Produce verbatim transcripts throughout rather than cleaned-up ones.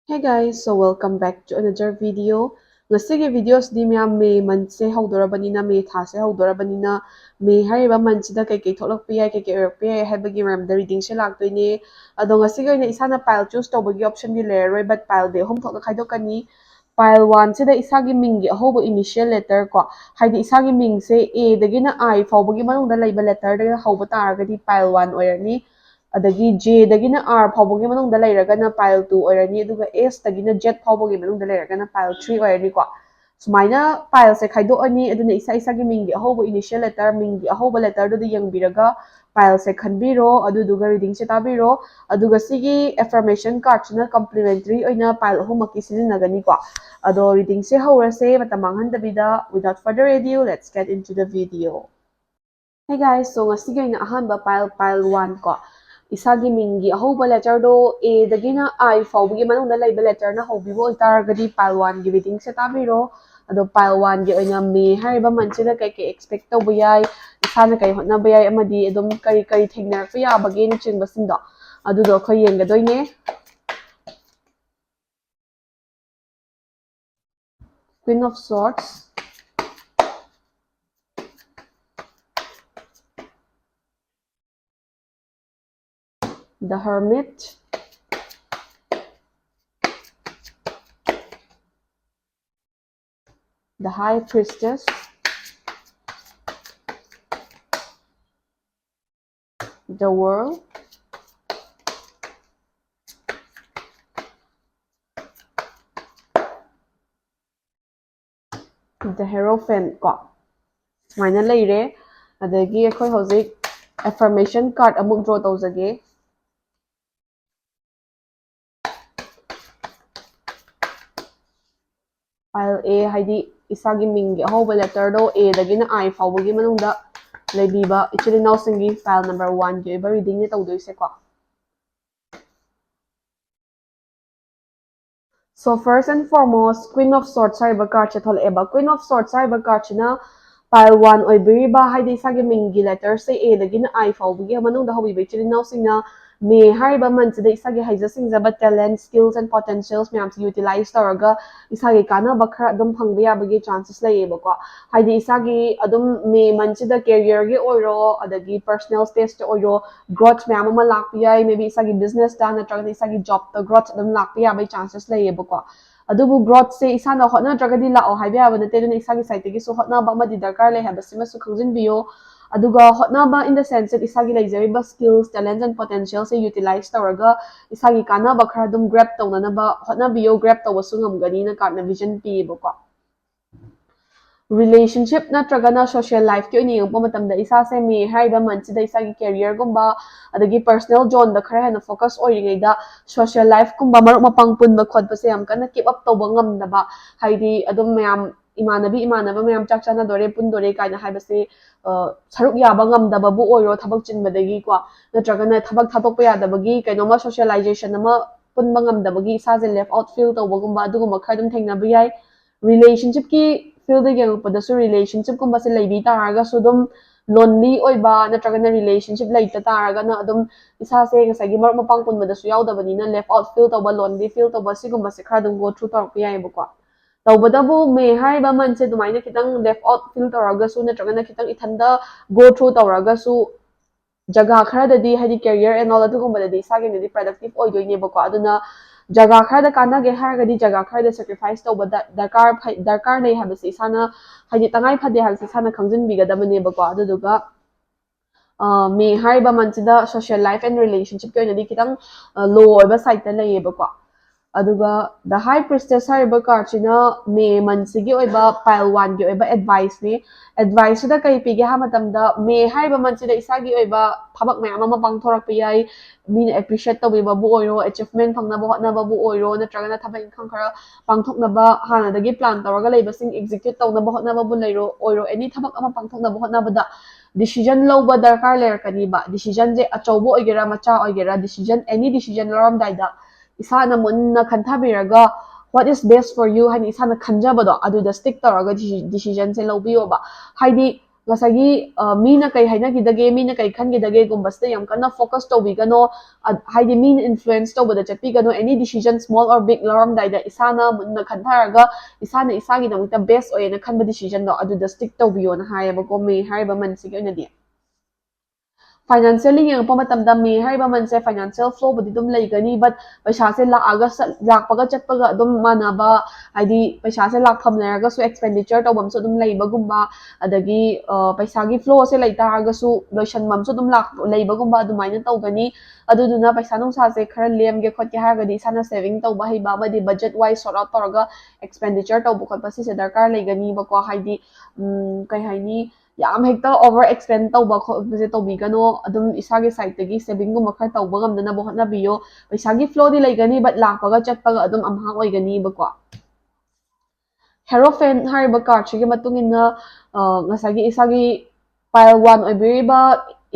Hey guys, so welcome back to another video. ꯉꯁꯤꯒꯤ videoꯁꯤꯗꯤ ꯃꯌꯥꯝ May monthꯁꯦ ꯍꯧꯗꯣꯔꯕꯅꯤꯅ, May ꯊꯥꯁꯦ ꯍꯧꯗꯣꯔꯕꯅꯤꯅ, May ꯍꯥꯏꯔꯤꯕ monthꯁꯤꯗ ꯀꯩꯀꯩ ꯊꯣꯛꯂꯛꯄ ꯌꯥꯏ, ꯀꯩꯀꯩ ꯑꯣꯏꯔꯛꯄ ꯌꯥꯏ ꯍꯥꯏꯕꯒꯤ ꯃꯔꯝꯗ readingꯁꯦ ꯂꯥꯛꯇꯣꯏꯅꯦ꯫ ꯑꯗꯣ ꯉꯁꯤꯒꯤ ꯑꯣꯏꯅ ꯏꯁꯥꯅ pile choose ꯇꯧꯕꯒꯤ optionꯗꯤ ꯂꯩꯔꯔꯣꯏ, but pileꯗꯤ ꯑꯍꯨꯝ ꯊꯣꯛꯅ ꯈꯥꯏꯗꯣꯛꯀꯅꯤ꯫ Pile oneꯁꯤꯗ ꯏꯁꯥꯒꯤ ꯃꯤꯡꯒꯤ ꯑꯍꯧꯕ initial letter ꯀꯣ, ꯍꯥꯏꯗꯤ ꯏꯁꯥꯒꯤ ꯃꯤꯡꯁꯦ Aꯗꯒꯤꯅ I ꯐꯥꯎꯕꯒꯤ ꯃꯅꯨꯡꯗ ꯂꯩꯕ letterꯗꯒꯤ ꯍꯧꯕ ꯇꯥꯔꯒꯗꯤ pile one ꯑꯣꯏꯔꯅꯤ꯫ ꯑꯗꯒꯤ Jꯗꯒꯤꯅ R ꯐꯥꯎꯕꯒꯤ ꯃꯅꯨꯡꯗ ꯂꯩꯔꯒꯅ pile two ꯑꯣꯏꯔꯅꯤ, ꯑꯗꯨꯒ Sꯇꯒꯤꯅ Z ꯐꯥꯎꯕꯒꯤ ꯃꯅꯨꯡꯗ ꯂꯩꯔꯒꯅ pile three ꯑꯣꯏꯔꯅꯤꯀꯣ꯫ ꯁꯨꯃꯥꯏꯅ pileꯁꯦ ꯈꯥꯏꯗꯣꯛꯑꯅꯤ꯫ ꯑꯗꯨꯅ ꯏꯁꯥ ꯏꯁꯥꯒꯤ ꯃꯤꯡꯒꯤ ꯑꯍꯧꯕ initial letter, ꯃꯤꯡꯒꯤ ꯑꯍꯧꯕ letterꯗꯨꯗ ꯌꯦꯡꯕꯤꯔꯒ pileꯁꯦ ꯈꯟꯕꯤꯔꯣ, ꯑꯗꯨꯗꯨꯒ readingꯁꯦ ꯇꯥꯕꯤꯔꯣ꯫ ꯑꯗꯨꯒ ꯁꯤꯒꯤ affirmation cardꯁꯤꯅ complimentary ꯑꯣꯏꯅ pile ꯑꯍꯨꯝꯃꯛꯀꯤ ꯁꯤꯖꯤꯟꯅꯒꯅꯤꯀꯣ꯫ ꯑꯗꯣ readingꯁꯦ ꯍꯧꯔꯁꯦ ꯃꯇꯝ ꯃꯥꯡꯍꯟꯗꯕꯤꯗ, without further ado, let's get into the video. Hey guys, so ꯉꯁꯤꯒꯤ ꯑꯣꯏꯅ ꯑꯍꯥꯟꯕ pile, pile one ꯀꯣ, ꯏꯁꯥꯒꯤ ꯃꯤꯡꯒꯤ ꯑꯍꯧꯕ letterꯗꯣ Aꯗꯒꯤꯅ I ꯐꯥꯎꯕꯒꯤ ꯃꯅꯨꯡꯗ ꯂꯩꯕ letterꯅ ꯍꯧꯕꯤꯕ ꯑꯣꯏꯇꯥꯔꯒꯗꯤ pile oneꯒꯤ readingꯁꯦ ꯇꯥꯕꯤꯔꯣ꯫ ꯑꯗꯣ pile oneꯒꯤ ꯑꯣꯏꯅ May ꯍꯥꯏꯔꯤꯕ monthꯁꯤꯗ ꯀꯩ ꯀꯩ expect ꯇꯧꯕ ꯌꯥꯏ, ꯏꯁꯥꯅ ꯀꯩ ꯍꯣꯠꯅꯕ ꯌꯥꯏ, ꯑꯃꯗꯤ ꯑꯗꯨꯝ ꯀꯔꯤ ꯀꯔꯤ ꯊꯦꯡꯅꯔꯛꯄ ꯌꯥꯕꯒꯦꯅꯆꯤꯡꯕꯁꯤꯡꯗꯣ, ꯑꯗꯨꯗꯣ ꯑꯩꯈꯣꯏ ꯌꯦꯡꯒꯗꯣꯏꯅꯦ꯫ Queen of Swords, the Hermit, the High Priestess, the World, the Hierophant ꯀꯣ, ꯁꯨꯃꯥꯏꯅ ꯂꯩꯔꯦ꯫ ꯑꯗꯒꯤ ꯑꯩꯈꯣꯏ ꯍꯧꯖꯤꯛ affirmation card ꯑꯃꯨꯛ draw ꯇꯧꯖꯒꯦ꯫ Pile A ꯍꯥꯏꯗꯤ ꯏꯁꯥꯒꯤ ꯃꯤꯡꯒꯤ ꯑꯍꯧꯕ letterꯗꯣ Aꯗꯒꯤꯅ I ꯐꯥꯎꯕꯒꯤ ꯃꯅꯨꯡꯗ ꯂꯩꯕꯤꯕ ꯏꯆꯤꯜ ꯏꯅꯥꯎꯁꯤꯡꯒꯤ pile number oneꯒꯤ ꯑꯣꯏꯕ readingꯅꯦ ꯇꯧꯗꯣꯏꯁꯦꯀꯣ꯫ So first and foremost, Queen of Swords ꯍꯥꯏꯔꯤꯕ cardꯁꯦ ꯊꯣꯛꯂꯛꯑꯦꯕ꯫ Queen of Swords ꯍꯥꯏꯔꯤꯕ cardꯁꯤꯅ pile one ꯑꯣꯏꯕꯤꯔꯤꯕ, ꯍꯥꯏꯗꯤ ꯏꯁꯥꯒꯤ ꯃꯤꯡꯒꯤ letterꯁꯦ Aꯗꯒꯤꯅ I ꯐꯥꯎꯕꯒꯤ ꯃꯅꯨꯡꯗ ꯍꯧꯕꯤꯕ ꯏꯆꯤꯜ ꯏꯅꯥꯎꯁꯤꯡꯅ ꯃꯦ ꯍꯥꯏꯔꯤꯕ ꯃꯟꯁꯤꯗ ꯏꯁꯥꯒꯤ ꯍꯩꯖ ꯁꯤꯡꯖꯕ talent, skills and potentials ꯃꯌꯥꯝꯁꯤ utilize ꯇꯧꯔꯒ ꯏꯁꯥꯒꯤ ꯀꯥꯟꯅꯕ ꯈꯔ ꯑꯗꯨꯝ ꯐꯪꯕ ꯌꯥꯕꯒꯤ chances ꯂꯩꯌꯦꯕꯀꯣ꯫ ꯍꯥꯏꯗꯤ ꯏꯁꯥꯒꯤ ꯑꯗꯨꯝ ꯃꯦ ꯃꯟꯁꯤꯗ careerꯒꯤ ꯑꯣꯏꯔꯣ, ꯑꯗꯒꯤ personal spaceꯇ ꯑꯣꯏꯔꯣ, growth ꯃꯌꯥꯝ ꯑꯃ ꯂꯥꯛꯄ ꯌꯥꯏ꯫ Maybe ꯏꯁꯥꯒꯤ businessꯇ ꯅꯠꯇ꯭ꯔꯒꯅ ꯏꯁꯥꯒꯤ jobꯇ growth ꯑꯗꯨꯝ ꯂꯥꯛꯄ ꯌꯥꯕꯒꯤ chances ꯂꯩꯌꯦꯕꯀꯣ꯫ ꯑꯗꯨꯕꯨ growthꯁꯦ ꯏꯁꯥꯅ ꯍꯣꯠꯅꯗ꯭ꯔꯒꯗꯤ ꯂꯥꯛꯑꯣ ꯍꯥꯏꯕ ꯌꯥꯕ ꯅꯠꯇꯦ꯫ ꯑꯗꯨꯅ ꯏꯁꯥꯒꯤ sideꯇꯒꯤꯁꯨ ꯍꯣꯠꯅꯕ ꯑꯃꯗꯤ ꯗꯔꯀꯥꯔ ꯂꯩ ꯍꯥꯏꯕꯁꯤꯃꯁꯨ ꯈꯪꯖꯤꯟꯕꯤꯌꯣ꯫ ꯑꯗꯨꯒ ꯍꯣꯠꯅꯕ in the sense that ꯏꯁꯥꯒꯤ ꯂꯩꯖꯔꯤꯕ skills, talents and potentialꯁꯦ utilize ꯇꯧꯔꯒ ꯏꯁꯥꯒꯤ ꯀꯥꯟꯅꯕ ꯈꯔ ꯑꯗꯨꯝ grab ꯇꯧꯅꯅꯕ ꯍꯣꯠꯅꯕꯤꯌꯣ꯫ Grab ꯇꯧꯕꯁꯨ ꯉꯝꯒꯅꯤꯅ cardꯅ vision ꯄꯤꯌꯦꯕꯀꯣ꯫ Relationship ꯅꯠꯇ꯭ꯔꯒꯅ social lifeꯀꯤ ꯑꯣꯏꯅ ꯌꯦꯡꯉꯛꯄ ꯃꯇꯝꯗ ꯏꯁꯥꯁꯦ ꯃꯦ ꯍꯥꯏꯔꯤꯕ ꯃꯟꯁꯤꯗ ꯏꯁꯥꯒꯤ careerꯒꯨꯝꯕ ꯑꯗꯒꯤ personal zoneꯗ ꯈꯔ ꯍꯦꯟꯅ focus ꯑꯣꯏꯔꯤꯉꯩꯗ social lifeꯀꯨꯝꯕ ꯃꯔꯨꯞ ꯃꯄꯥꯡ ꯄꯨꯟꯕ ꯈꯣꯠꯄꯁꯦ ꯌꯥꯝ ꯀꯟꯅ keep up ꯇꯧꯕ ꯉꯝꯗꯕ, ꯍꯥꯏꯗꯤ ꯑꯗꯨꯝ ꯃꯌꯥꯝ ꯏꯃꯥꯟꯅꯕꯤ ꯏꯃꯥꯟꯅꯕ ꯃꯌꯥꯝ ꯆꯥꯛ ꯆꯥꯅꯗꯣꯔꯦ, ꯄꯨꯟꯗꯣꯔꯦ ꯀꯥꯏꯅ ꯍꯥꯏꯕꯁꯦ, ꯑ, ꯁꯔꯨꯛ ꯌꯥꯕ ꯉꯝꯗꯕꯕꯨ ꯑꯣꯏꯔꯣ ꯊꯕꯛ ꯆꯤꯟꯕꯗꯒꯤꯀꯣ, ꯅꯠꯇ꯭ꯔꯒꯅ ꯊꯕꯛ ꯊꯥꯗꯣꯛꯄ ꯌꯥꯗꯕꯒꯤ ꯀꯩꯅꯣꯝꯃ socialization ꯑꯃ ꯄꯨꯟꯕ ꯉꯝꯗꯕꯒꯤ ꯏꯁꯥꯁꯦ left out feel ꯇꯧꯕꯒꯨꯝꯕ ꯑꯗꯨꯒꯨꯝꯕ ꯈꯔ ꯑꯗꯨꯝ ꯊꯦꯡꯅꯕ ꯌꯥꯏ꯫ Relationshipꯀꯤ fieldꯗ ꯌꯦꯡꯉꯛꯄꯗꯁꯨ relationshipꯀꯨꯝꯕꯁꯦ ꯂꯩꯕꯤ ꯇꯥꯔꯒꯁꯨ ꯑꯗꯨꯝ lonely ꯑꯣꯏꯕ ꯅꯠꯇ꯭ꯔꯒꯅ relationship ꯂꯩꯇ ꯇꯥꯔꯒꯅ ꯑꯗꯨꯝ ꯏꯁꯥꯁꯦ ꯉꯁꯥꯏꯒꯤ ꯃꯔꯨꯞ ꯃꯄꯥꯡ ꯄꯨꯟꯕꯗꯁꯨ ꯌꯥꯎꯗꯕꯅꯤꯅ left out feel ꯇꯧꯕ, lonely feel ꯇꯧꯕ ꯁꯤꯒꯨꯝꯕꯁꯦ ꯈꯔ ꯑꯗꯨꯝ go through ꯇꯧꯔꯛꯄ ꯌꯥꯏꯑꯕꯀꯣ꯫ ꯇꯧꯕꯇꯕꯨ ꯃꯦ ꯍꯥꯏꯔꯤꯕ ꯃꯟꯁꯦ ꯑꯗꯨꯃꯥꯏꯅ ꯈꯤꯇꯪ left out feel ꯇꯧꯔꯒꯁꯨ ꯅꯠꯇ꯭ꯔꯒꯅ ꯈꯤꯇꯪ ꯏꯊꯟꯗ go through ꯇꯧꯔꯒꯁꯨ ꯖꯒꯥ ꯈꯔꯗꯗꯤ ꯍꯥꯏꯗꯤ career and all ꯑꯗꯨꯒꯨꯝꯕꯗꯗꯤ ꯏꯁꯥꯒꯤ ꯑꯣꯏꯅꯗꯤ productive ꯑꯣꯏꯗꯣꯏꯅꯦꯕꯀꯣ꯫ ꯑꯗꯨꯅ ꯖꯒꯥ ꯈꯔꯗ ꯀꯥꯟꯅꯒꯦ ꯍꯥꯏꯔꯒꯗꯤ ꯖꯒꯥ ꯈꯔꯗ sacrifice ꯇꯧꯕ ꯗ- ꯗꯔꯀꯥꯔ ꯐꯩ- ꯗꯔꯀꯥꯔ ꯂꯩ ꯍꯥꯏꯕꯁꯦ ꯏꯁꯥꯅ ꯍꯥꯏꯗꯤ ꯇꯉꯥꯏ ꯐꯗꯦ ꯍꯥꯏꯕꯁꯦ ꯏꯁꯥꯅ ꯈꯪꯖꯤꯟꯕꯤꯒꯗꯕꯅꯦꯕꯀꯣ꯫ ꯑꯗꯨꯗꯨꯒ ꯃꯦ ꯍꯥꯏꯔꯤꯕ ꯃꯟꯁꯤꯗ social life and relationshipꯀꯤ ꯑꯣꯏꯅꯗꯤ ꯈꯤꯇꯪ low ꯑꯣꯏꯕ sideꯇ ꯂꯩꯌꯦꯕꯀꯣ꯫ ꯑꯗꯨꯒ the High Priestess ꯍꯥꯏꯔꯤꯕ cardꯁꯤꯅ ꯃꯦ ꯃꯟꯁꯤꯒꯤ ꯑꯣꯏꯕ pile oneꯒꯤ ꯑꯣꯏꯕ adviceꯅꯤ꯫ Adviceꯁꯤꯗ ꯀꯔꯤ ꯄꯤꯒꯦ ꯍꯥꯏꯕ ꯃꯇꯝꯗ ꯃꯦ ꯍꯥꯏꯔꯤꯕ ꯃꯟꯁꯤꯗ ꯏꯁꯥꯒꯤ ꯑꯣꯏꯕ ꯊꯕꯛ ꯃꯌꯥꯝ ꯑꯃ ꯄꯥꯡꯊꯣꯔꯛꯄ ꯌꯥꯏ꯫ ꯃꯤꯅ appreciate ꯇꯧꯕꯤꯕꯕꯨ ꯑꯣꯏꯔꯣ, achievement ꯐꯪꯅꯕ ꯍꯣꯠꯅꯕꯕꯨ ꯑꯣꯏꯔꯣ, ꯅꯠꯇ꯭ꯔꯒꯅ ꯊꯕꯛ ꯏꯪꯈꯥꯡ ꯈꯔ ꯄꯥꯡꯊꯣꯛꯅꯕ ꯍꯥꯟꯅꯗꯒꯤ plan ꯇꯧꯔꯒ ꯂꯩꯕꯁꯤꯡ execute ꯇꯧꯅꯕ ꯍꯣꯠꯅꯕꯕꯨ ꯂꯩꯔꯣ ꯑꯣꯏꯔꯣ, any ꯊꯕꯛ ꯑꯃ ꯄꯥꯡꯊꯣꯛꯅꯕ ꯍꯣꯠꯅꯕꯗ decision ꯂꯧꯕ ꯗꯔꯀꯥꯔ ꯂꯩꯔꯛꯀꯅꯤꯕ꯫ Decisionꯁꯦ ꯑꯆꯧꯕ ꯑꯣꯏꯒꯦꯔꯥ ꯃꯆꯥ ꯑꯣꯏꯒꯦꯔꯥ, decision, any decision ꯂꯧꯔꯝꯗꯥꯏꯗ ꯏꯁꯥꯅ ꯃꯨꯟꯅ ꯈꯟꯊꯕꯤꯔꯒ what is best for you ꯍꯥꯏꯅ ꯏꯁꯥꯅ ꯈꯟꯖꯕꯗꯣ ꯑꯗꯨꯗ stick ꯇꯧꯔꯒ decisionꯁꯦ ꯂꯧꯕꯤꯌꯣꯕ꯫ ꯍꯥꯏꯗꯤ ꯉꯁꯥꯏꯒꯤ ꯃꯤꯅ ꯀꯩ ꯍꯥꯏꯅꯈꯤꯗꯒꯦ, ꯃꯤꯅ ꯀꯩ ꯈꯟꯈꯤꯗꯒꯦꯒꯨꯝꯕꯁꯤꯗ ꯌꯥꯝ ꯀꯟꯅ focus ꯇꯧꯕꯤꯒꯅꯣ꯫ ꯍꯥꯏꯗꯤ ꯃꯤꯅ influence ꯇꯧꯕꯗ ꯆꯠꯄꯤꯒꯅꯣ꯫ Any decision small or big ꯂꯧꯔꯝꯗꯥꯏꯗ ꯏꯁꯥꯅ ꯃꯨꯟꯅ ꯈꯟꯊꯔꯒ ꯏꯁꯥꯅ ꯏꯁꯥꯒꯤꯗꯃꯛꯇ best ꯑꯣꯏꯌꯦꯅ ꯈꯟꯕ decisionꯗꯣ ꯑꯗꯨꯗ stick ꯇꯧꯕꯤꯌꯣꯅ ꯍꯥꯏꯌꯦꯕꯀꯣ, ꯃꯦ ꯍꯥꯏꯔꯤꯕ monthꯁꯤꯒꯤ ꯑꯣꯏꯅꯗꯤ꯫ Financially ꯌꯦꯡꯉꯛꯄ ꯃꯇꯝꯗ ꯃꯦ ꯍꯥꯏꯔꯤꯕ monthꯁꯦ financial flowꯕꯨꯗꯤ ꯑꯗꯨꯝ ꯂꯩꯒꯅꯤ, but ꯄꯩꯁꯥꯁꯦ ꯂꯥꯛꯑꯒ ꯂꯥꯛꯄꯒ ꯆꯠꯄꯒ ꯑꯗꯨꯝ ꯃꯥꯟꯅꯕ, ꯍꯥꯏꯗꯤ ꯄꯩꯁꯥꯁꯦ ꯂꯥꯛꯐꯝ ꯂꯩꯔꯒꯁꯨ expenditure ꯇꯧꯐꯝꯁꯨ ꯑꯗꯨꯝ ꯂꯩꯕꯒꯨꯝꯕ, ꯑꯗꯒꯤ ꯄꯩꯁꯥꯒꯤ flowꯁꯦ ꯂꯩꯇꯥꯔꯒꯁꯨ ꯂꯣꯏꯁꯟꯐꯝꯁꯨ ꯑꯗꯨꯝ ꯂꯩꯕꯒꯨꯝꯕ ꯑꯗꯨꯃꯥꯏꯅ ꯇꯧꯒꯅꯤ꯫ ꯑꯗꯨꯗꯨꯅ ꯄꯩꯁꯥ ꯅꯨꯡꯁꯥꯁꯦ ꯈꯔ ꯂꯦꯝꯒꯦ ꯈꯣꯠꯀꯦ ꯍꯥꯏꯔꯒꯗꯤ ꯏꯁꯥꯅ saving ꯇꯧꯕ ꯍꯩꯕ ꯑꯃꯗꯤ budget wise sort out ꯇꯧꯔꯒ expenditure ꯇꯧꯕ ꯈꯣꯠꯄ ꯁꯤꯁꯦ ꯗꯔꯀꯥꯔ ꯂꯩꯒꯅꯤꯕꯀꯣ꯫ ꯍꯥꯏꯗꯤ ꯀꯩ ꯍꯥꯏꯅꯤ, ꯌꯥꯝ ꯍꯦꯛꯇ over expend ꯇꯧꯕ ꯈꯣꯠꯄꯁꯦ ꯇꯧꯕꯤꯒꯅꯣ꯫ ꯑꯗꯨꯝ ꯏꯁꯥꯒꯤ sideꯇꯒꯤ savingꯒꯨꯝꯕ ꯈꯔ ꯇꯧꯕ ꯉꯝꯅꯅꯕ ꯍꯣꯠꯅꯕꯤꯌꯣ꯫ ꯄꯩꯁꯥꯒꯤ flowꯗꯤ ꯂꯩꯒꯅꯤ, but ꯂꯥꯛꯄꯒ ꯆꯠꯄꯒ ꯑꯗꯨꯝ ꯑꯃꯍꯥ ꯑꯣꯏꯒꯅꯤꯕꯀꯣ꯫ Hierophant ꯍꯥꯏꯔꯤꯕ cardꯁꯤꯒꯤ ꯃꯇꯨꯡ ꯏꯟꯅ ꯉꯁꯥꯏꯒꯤ ꯏꯁꯥꯒꯤ pile one ꯑꯣꯏꯕꯤꯔꯤꯕ,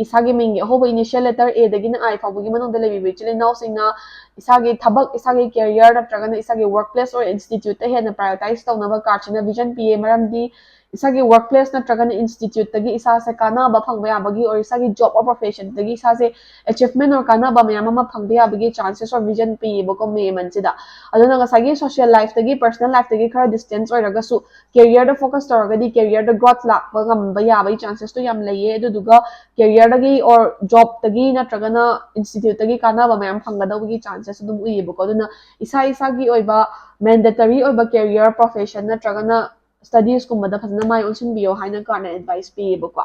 ꯏꯁꯥꯒꯤ ꯃꯤꯡꯒꯤ ꯑꯍꯧꯕ initial letter Aꯗꯒꯤꯅ I ꯐꯥꯎꯕꯒꯤ ꯃꯅꯨꯡꯗ ꯂꯩꯕꯤꯕ ꯏꯆꯤꯜ ꯏꯅꯥꯎꯁꯤꯡꯅ ꯏꯁꯥꯒꯤ ꯊꯕꯛ, ꯏꯁꯥꯒꯤ career ꯅꯠꯇ꯭ꯔꯒꯅ ꯏꯁꯥꯒꯤ work place or instituteꯇ ꯍꯦꯟꯅ prioritize ꯇꯧꯅꯕ cardꯁꯤꯅ vision ꯄꯤꯌꯦ꯫ ꯃꯔꯝꯗꯤ ꯏꯁꯥꯒꯤ work place ꯅꯠꯇ꯭ꯔꯒꯅ instituteꯇꯒꯤ ꯏꯁꯥꯁꯦ ꯀꯥꯟꯅꯕ ꯐꯪꯕ ꯌꯥꯕꯒꯤ or ꯏꯁꯥꯒꯤ job or professionꯗꯒꯤ ꯏꯁꯥꯁꯦ achievement or ꯀꯥꯟꯅꯕ ꯃꯌꯥꯝ ꯑꯃ ꯐꯪꯕ ꯌꯥꯕꯒꯤ chances or vision ꯄꯤꯌꯦꯕꯀꯣ ꯃꯦ monthꯁꯤꯗ꯫ ꯑꯗꯨꯅ ꯉꯁꯥꯏꯒꯤ social lifeꯇꯒꯤ personal lifeꯇꯒꯤ ꯈꯔ distance ꯑꯣꯏꯔꯒꯁꯨ careerꯗ focus ꯇꯧꯔꯒꯗꯤ careerꯗ growth ꯂꯥꯛꯄ ꯉꯝꯕ ꯌꯥꯕꯒꯤ chancesꯇꯣ ꯌꯥꯝ ꯂꯩꯌꯦ꯫ ꯑꯗꯨꯗꯨꯒ careerꯗꯒꯤ or jobꯇꯒꯤ ꯅꯠꯇ꯭ꯔꯒꯅ instituteꯇꯒꯤ ꯀꯥꯟꯅꯕ ꯃꯌꯥꯝ ꯐꯪꯒꯗꯧꯕꯒꯤ chances ꯑꯗꯨꯝ ꯎꯏꯌꯦꯕꯀꯣ꯫ ꯑꯗꯨꯅ ꯏꯁꯥ ꯏꯁꯥꯒꯤ ꯑꯣꯏꯕ mandatory ꯑꯣꯏꯕ career, profession ꯅꯠꯇ꯭ꯔꯒꯅ studiesꯀꯨꯝꯕꯗ ꯐꯖꯅ ꯃꯥꯏ ꯑꯣꯟꯁꯤꯟꯕꯤꯌꯣ ꯍꯥꯏꯅ cardꯅ advice ꯄꯤꯌꯦꯕꯀꯣ꯫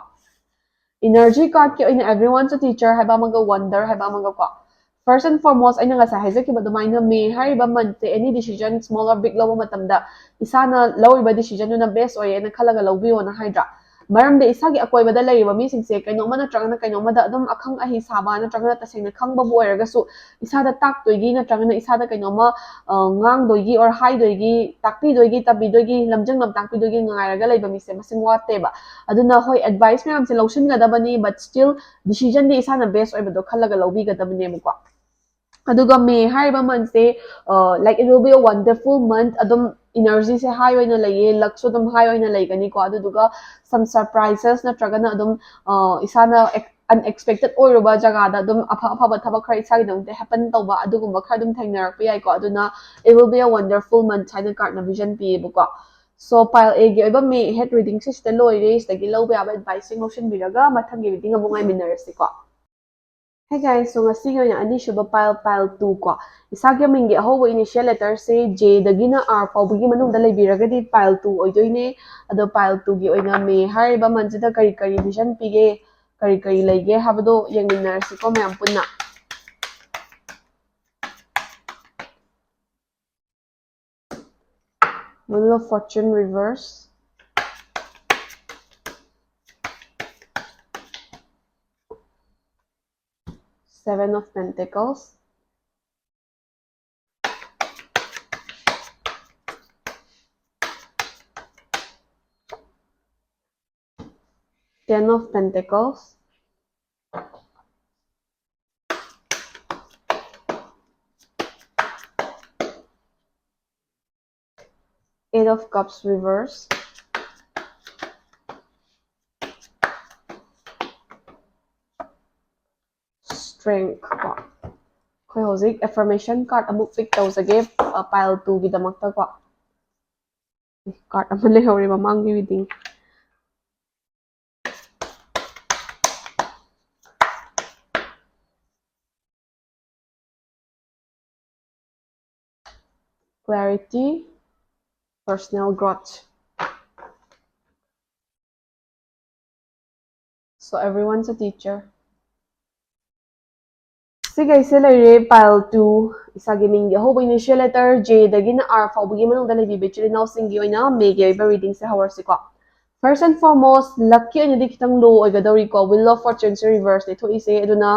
Energy cardꯀꯤ ꯑꯣꯏꯅ Everyone's a Teacher ꯍꯥꯏꯕ ꯑꯃꯒ Wonder ꯍꯥꯏꯕ ꯑꯃꯒ ꯀꯣ꯫ First and foremost, ꯑꯩꯅ ꯉꯁꯥꯏ ꯍꯥꯏꯖꯈꯤꯕ ꯑꯗꯨꯃꯥꯏꯅ ꯃꯦ ꯍꯥꯏꯔꯤꯕ monthꯁꯦ any decision small or big ꯂꯧꯕ ꯃꯇꯝꯗ ꯏꯁꯥꯅ ꯂꯧꯔꯤꯕ decisionꯗꯨꯅ best ꯑꯣꯏꯌꯦꯅ ꯈꯜꯂꯒ ꯂꯧꯕꯤꯌꯣꯅ ꯍꯥꯏꯗ꯭ꯔꯥ? ꯃꯔꯝꯗꯤ ꯏꯁꯥꯒꯤ ꯑꯀꯣꯏꯕꯗ ꯂꯩꯔꯤꯕ ꯃꯤꯁꯤꯡꯁꯦ ꯀꯩꯅꯣꯝꯃ ꯅꯠꯇ꯭ꯔꯒꯅ ꯀꯩꯅꯣꯝꯃꯗ ꯑꯗꯨꯝ ꯑꯈꯪ ꯑꯍꯩ ꯁꯥꯕ ꯅꯠꯇ꯭ꯔꯒꯅ ꯇꯁꯦꯡꯅ ꯈꯪꯕꯕꯨ ꯑꯣꯏꯔꯒꯁꯨ ꯏꯁꯥꯗ ꯇꯥꯛꯇꯣꯏꯒꯤ ꯅꯠꯇ꯭ꯔꯒꯅ ꯏꯁꯥꯗ ꯀꯩꯅꯣꯝꯃ ꯉꯥꯡꯗꯣꯏꯒꯤ or ꯍꯥꯏꯗꯣꯏꯒꯤ, ꯇꯥꯛꯄꯤꯗꯣꯏꯒꯤ, ꯇꯝꯕꯤꯗꯣꯏꯒꯤ, ꯂꯝꯖꯤꯡ ꯂꯝꯇꯥꯛꯄꯤꯗꯣꯏꯒꯤ ꯉꯥꯏꯔꯒ ꯂꯩꯕ ꯃꯤꯁꯦ ꯃꯁꯤꯡ ꯋꯥꯠꯇꯦꯕ꯫ ꯑꯗꯨꯅ ꯍꯣꯏ, advice ꯃꯌꯥꯝꯁꯦ ꯂꯧꯁꯤꯟꯒꯗꯕꯅꯤ, but still decisionꯗꯤ ꯏꯁꯥꯅ best ꯑꯣꯏꯕꯗꯣ ꯈꯜꯂꯒ ꯂꯧꯕꯤꯒꯗꯕꯅꯦꯕꯀꯣ꯫ ꯑꯗꯨꯒ ꯃꯦ ꯍꯥꯏꯔꯤꯕ monthꯁꯦ like it will be a wonderful month, ꯑꯗꯨꯝ energyꯁꯦ high ꯑꯣꯏꯅ ꯂꯩꯌꯦ, luckꯁꯨ ꯑꯗꯨꯝ high ꯑꯣꯏꯅ ꯂꯩꯒꯅꯤꯀꯣ꯫ ꯑꯗꯨꯗꯨꯒ some surprises ꯅꯠꯇ꯭ꯔꯒꯅ ꯑꯗꯨꯝ, ꯑ, ꯏꯁꯥꯅ ex-, unexpected ꯑꯣꯏꯔꯨꯕ ꯖꯒꯥꯗ ꯑꯗꯨꯝ ꯑꯐ ꯑꯐꯕ ꯊꯕꯛ ꯈꯔ ꯏꯁꯥꯒꯤꯗꯃꯛꯇ happen ꯇꯧꯕ ꯑꯗꯨꯒꯨꯝꯕ ꯈꯔ ꯑꯗꯨꯝ ꯊꯦꯡꯅꯔꯛꯄ ꯌꯥꯏꯀꯣ꯫ ꯑꯗꯨꯅ it will be a wonderful month ꯍꯥꯏꯅ card ꯅ vision ꯄꯤꯌꯦꯕꯀꯣ꯫ So pile A ꯒꯤ ꯑꯣꯏꯕ May head readingꯁꯦ ꯁꯤꯗ ꯂꯣꯏꯔꯦ꯫ ꯁꯤꯗꯒꯤ ꯂꯧꯕ ꯌꯥꯕ adviceꯁꯤꯡ ꯂꯧꯁꯤꯟꯕꯤꯔꯒ ꯃꯊꯪꯒꯤ reading ꯑꯃꯨꯛ ꯉꯥꯏꯃꯤꯟꯅꯔꯁꯤꯀꯣ꯫ Hey guys, so ꯉꯁꯤꯒꯤ ꯑꯣꯏꯅ ꯑꯅꯤꯁꯨꯕ pile, pile two ꯀꯣ꯫ ꯏꯁꯥꯒꯤ ꯃꯤꯡꯒꯤ ꯑꯍꯧꯕ initial letterꯁꯦ J ꯗꯒꯤꯅ R ꯐꯥꯎꯕꯒꯤ ꯃꯅꯨꯡꯗ ꯂꯩꯕꯤꯔꯒꯗꯤ pile two ꯑꯣꯏꯗꯣꯏꯅꯦ꯫ ꯑꯗꯣ pile two ꯒꯤ ꯑꯣꯏꯅ May ꯍꯥꯏꯔꯤꯕ monthꯁꯤꯗ ꯀꯔꯤ ꯀꯔꯤ vision ꯄꯤꯒꯦ, ꯀꯔꯤ ꯀꯔꯤ ꯂꯩꯒꯦ ꯍꯥꯏꯕꯗꯣ ꯌꯦꯡꯃꯤꯟꯅꯔꯁꯤꯀꯣ ꯃꯌꯥꯝ ꯄꯨꯟꯅ꯫ Wheel of Fortune reverse. Seven of Pentacles. Ten of Pentacles. Eight of Cups reverse. Strength ꯀꯣ꯫ ꯑꯩꯈꯣꯏ ꯍꯧꯖꯤꯛ affirmation card ꯑꯃꯨꯛ pick ꯇꯧꯖꯒꯦ, ꯑ, pile two ꯒꯤꯗꯃꯛꯇ ꯀꯣ꯫ Card ꯑꯃ ꯂꯩꯍꯧꯔꯦ ꯃꯃꯥꯡꯒꯤ reading꯫ Clarity, personal growth. So everyone's a teacher. ꯁꯤꯈꯩꯁꯦ ꯂꯩꯔꯦ pile two, ꯏꯁꯥꯒꯤ ꯃꯤꯡꯒꯤ ꯑꯍꯧꯕ initial letter J ꯗꯒꯤꯅ R ꯐꯥꯎꯕꯒꯤ ꯃꯅꯨꯡꯗ ꯂꯩꯕꯤꯕ ꯏꯆꯤꯜ ꯏꯅꯥꯎꯁꯤꯡꯒꯤ ꯑꯣꯏꯅ May ꯒꯤ ꯑꯣꯏꯕ readingꯁꯦ ꯍꯧꯔꯁꯤꯀꯣ꯫ First and foremost, luckꯀꯤ ꯑꯣꯏꯅꯗꯤ ꯈꯤꯇꯪ low ꯑꯣꯏꯒꯗꯧꯔꯤꯀꯣ, Wheel of Fortuneꯁꯦ reverseꯅꯦ ꯊꯣꯛꯏꯁꯦ꯫ ꯑꯗꯨꯅ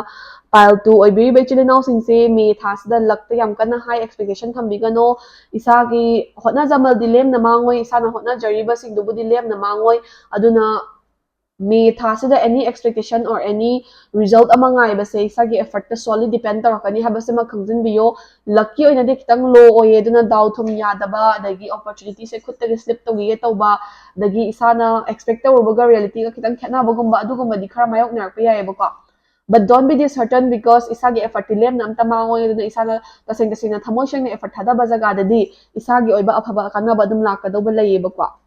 pile two ꯑꯣꯏꯕꯤꯔꯤꯕ ꯏꯆꯤꯜ ꯏꯅꯥꯎꯁꯤꯡꯁꯦ May ꯊꯥꯁꯤꯗ luckꯇ ꯌꯥꯝ ꯀꯟꯅ high expectation ꯊꯝꯕꯤꯒꯅꯣ꯫ ꯏꯁꯥꯒꯤ ꯍꯣꯠꯅꯖꯃꯜꯗꯤ ꯂꯦꯝꯅ ꯃꯥꯡꯉꯣꯏ, ꯏꯁꯥꯅ ꯍꯣꯠꯅꯖꯔꯤꯕꯁꯤꯡꯗꯨꯕꯨꯗꯤ ꯂꯦꯝꯅ ꯃꯥꯡꯉꯣꯏ꯫ ꯑꯗꯨꯅ ꯃꯦ ꯊꯥꯁꯤꯗ any expectation or any result ꯑꯃ ꯉꯥꯏꯕꯁꯦ ꯏꯁꯥꯒꯤ effortꯇ solely depend ꯇꯧꯔꯛꯀꯅꯤ ꯍꯥꯏꯕꯁꯤꯃ ꯈꯪꯖꯤꯟꯕꯤꯌꯣ꯫ Luckꯀꯤ ꯑꯣꯏꯅꯗꯤ ꯈꯤꯇꯪ low ꯑꯣꯏꯌꯦ, ꯑꯗꯨꯅ ꯗꯥꯎ ꯊꯨꯝ ꯌꯥꯗꯕ, ꯑꯗꯒꯤ opportunityꯁꯦ ꯈꯨꯠꯇꯒꯤ slip ꯇꯧꯈꯤꯒꯦ ꯇꯧꯕ, ꯑꯗꯒꯤ ꯏꯁꯥꯅ expect ꯇꯧꯔꯨꯕꯒ realityꯒ ꯈꯤꯇꯪ ꯈꯦꯠꯅꯕꯒꯨꯝꯕ, ꯑꯗꯨꯒꯨꯝꯕꯗꯤ ꯈꯔ ꯃꯥꯌꯣꯛꯅꯔꯛꯄ ꯌꯥꯏꯑꯕꯀꯣ꯫ But don't be disheartened, because ꯏꯁꯥꯒꯤ effortꯇꯤ ꯂꯦꯝꯅ ꯑꯝꯇ ꯃꯥꯡꯉꯣꯏ꯫ ꯑꯗꯨꯅ ꯏꯁꯥꯅ ꯇꯁꯦꯡ ꯇꯁꯦꯡꯅ ꯊꯃꯣꯏ ꯁꯦꯡꯅ effort ꯊꯥꯗꯕ ꯖꯒꯥꯗꯗꯤ ꯏꯁꯥꯒꯤ ꯑꯣꯏꯕ ꯑꯐꯕ ꯀꯥꯟꯅꯕ ꯑꯗꯨꯝ ꯂꯥꯛꯀꯗꯧꯕ ꯂꯩꯌꯦꯕꯀꯣ꯫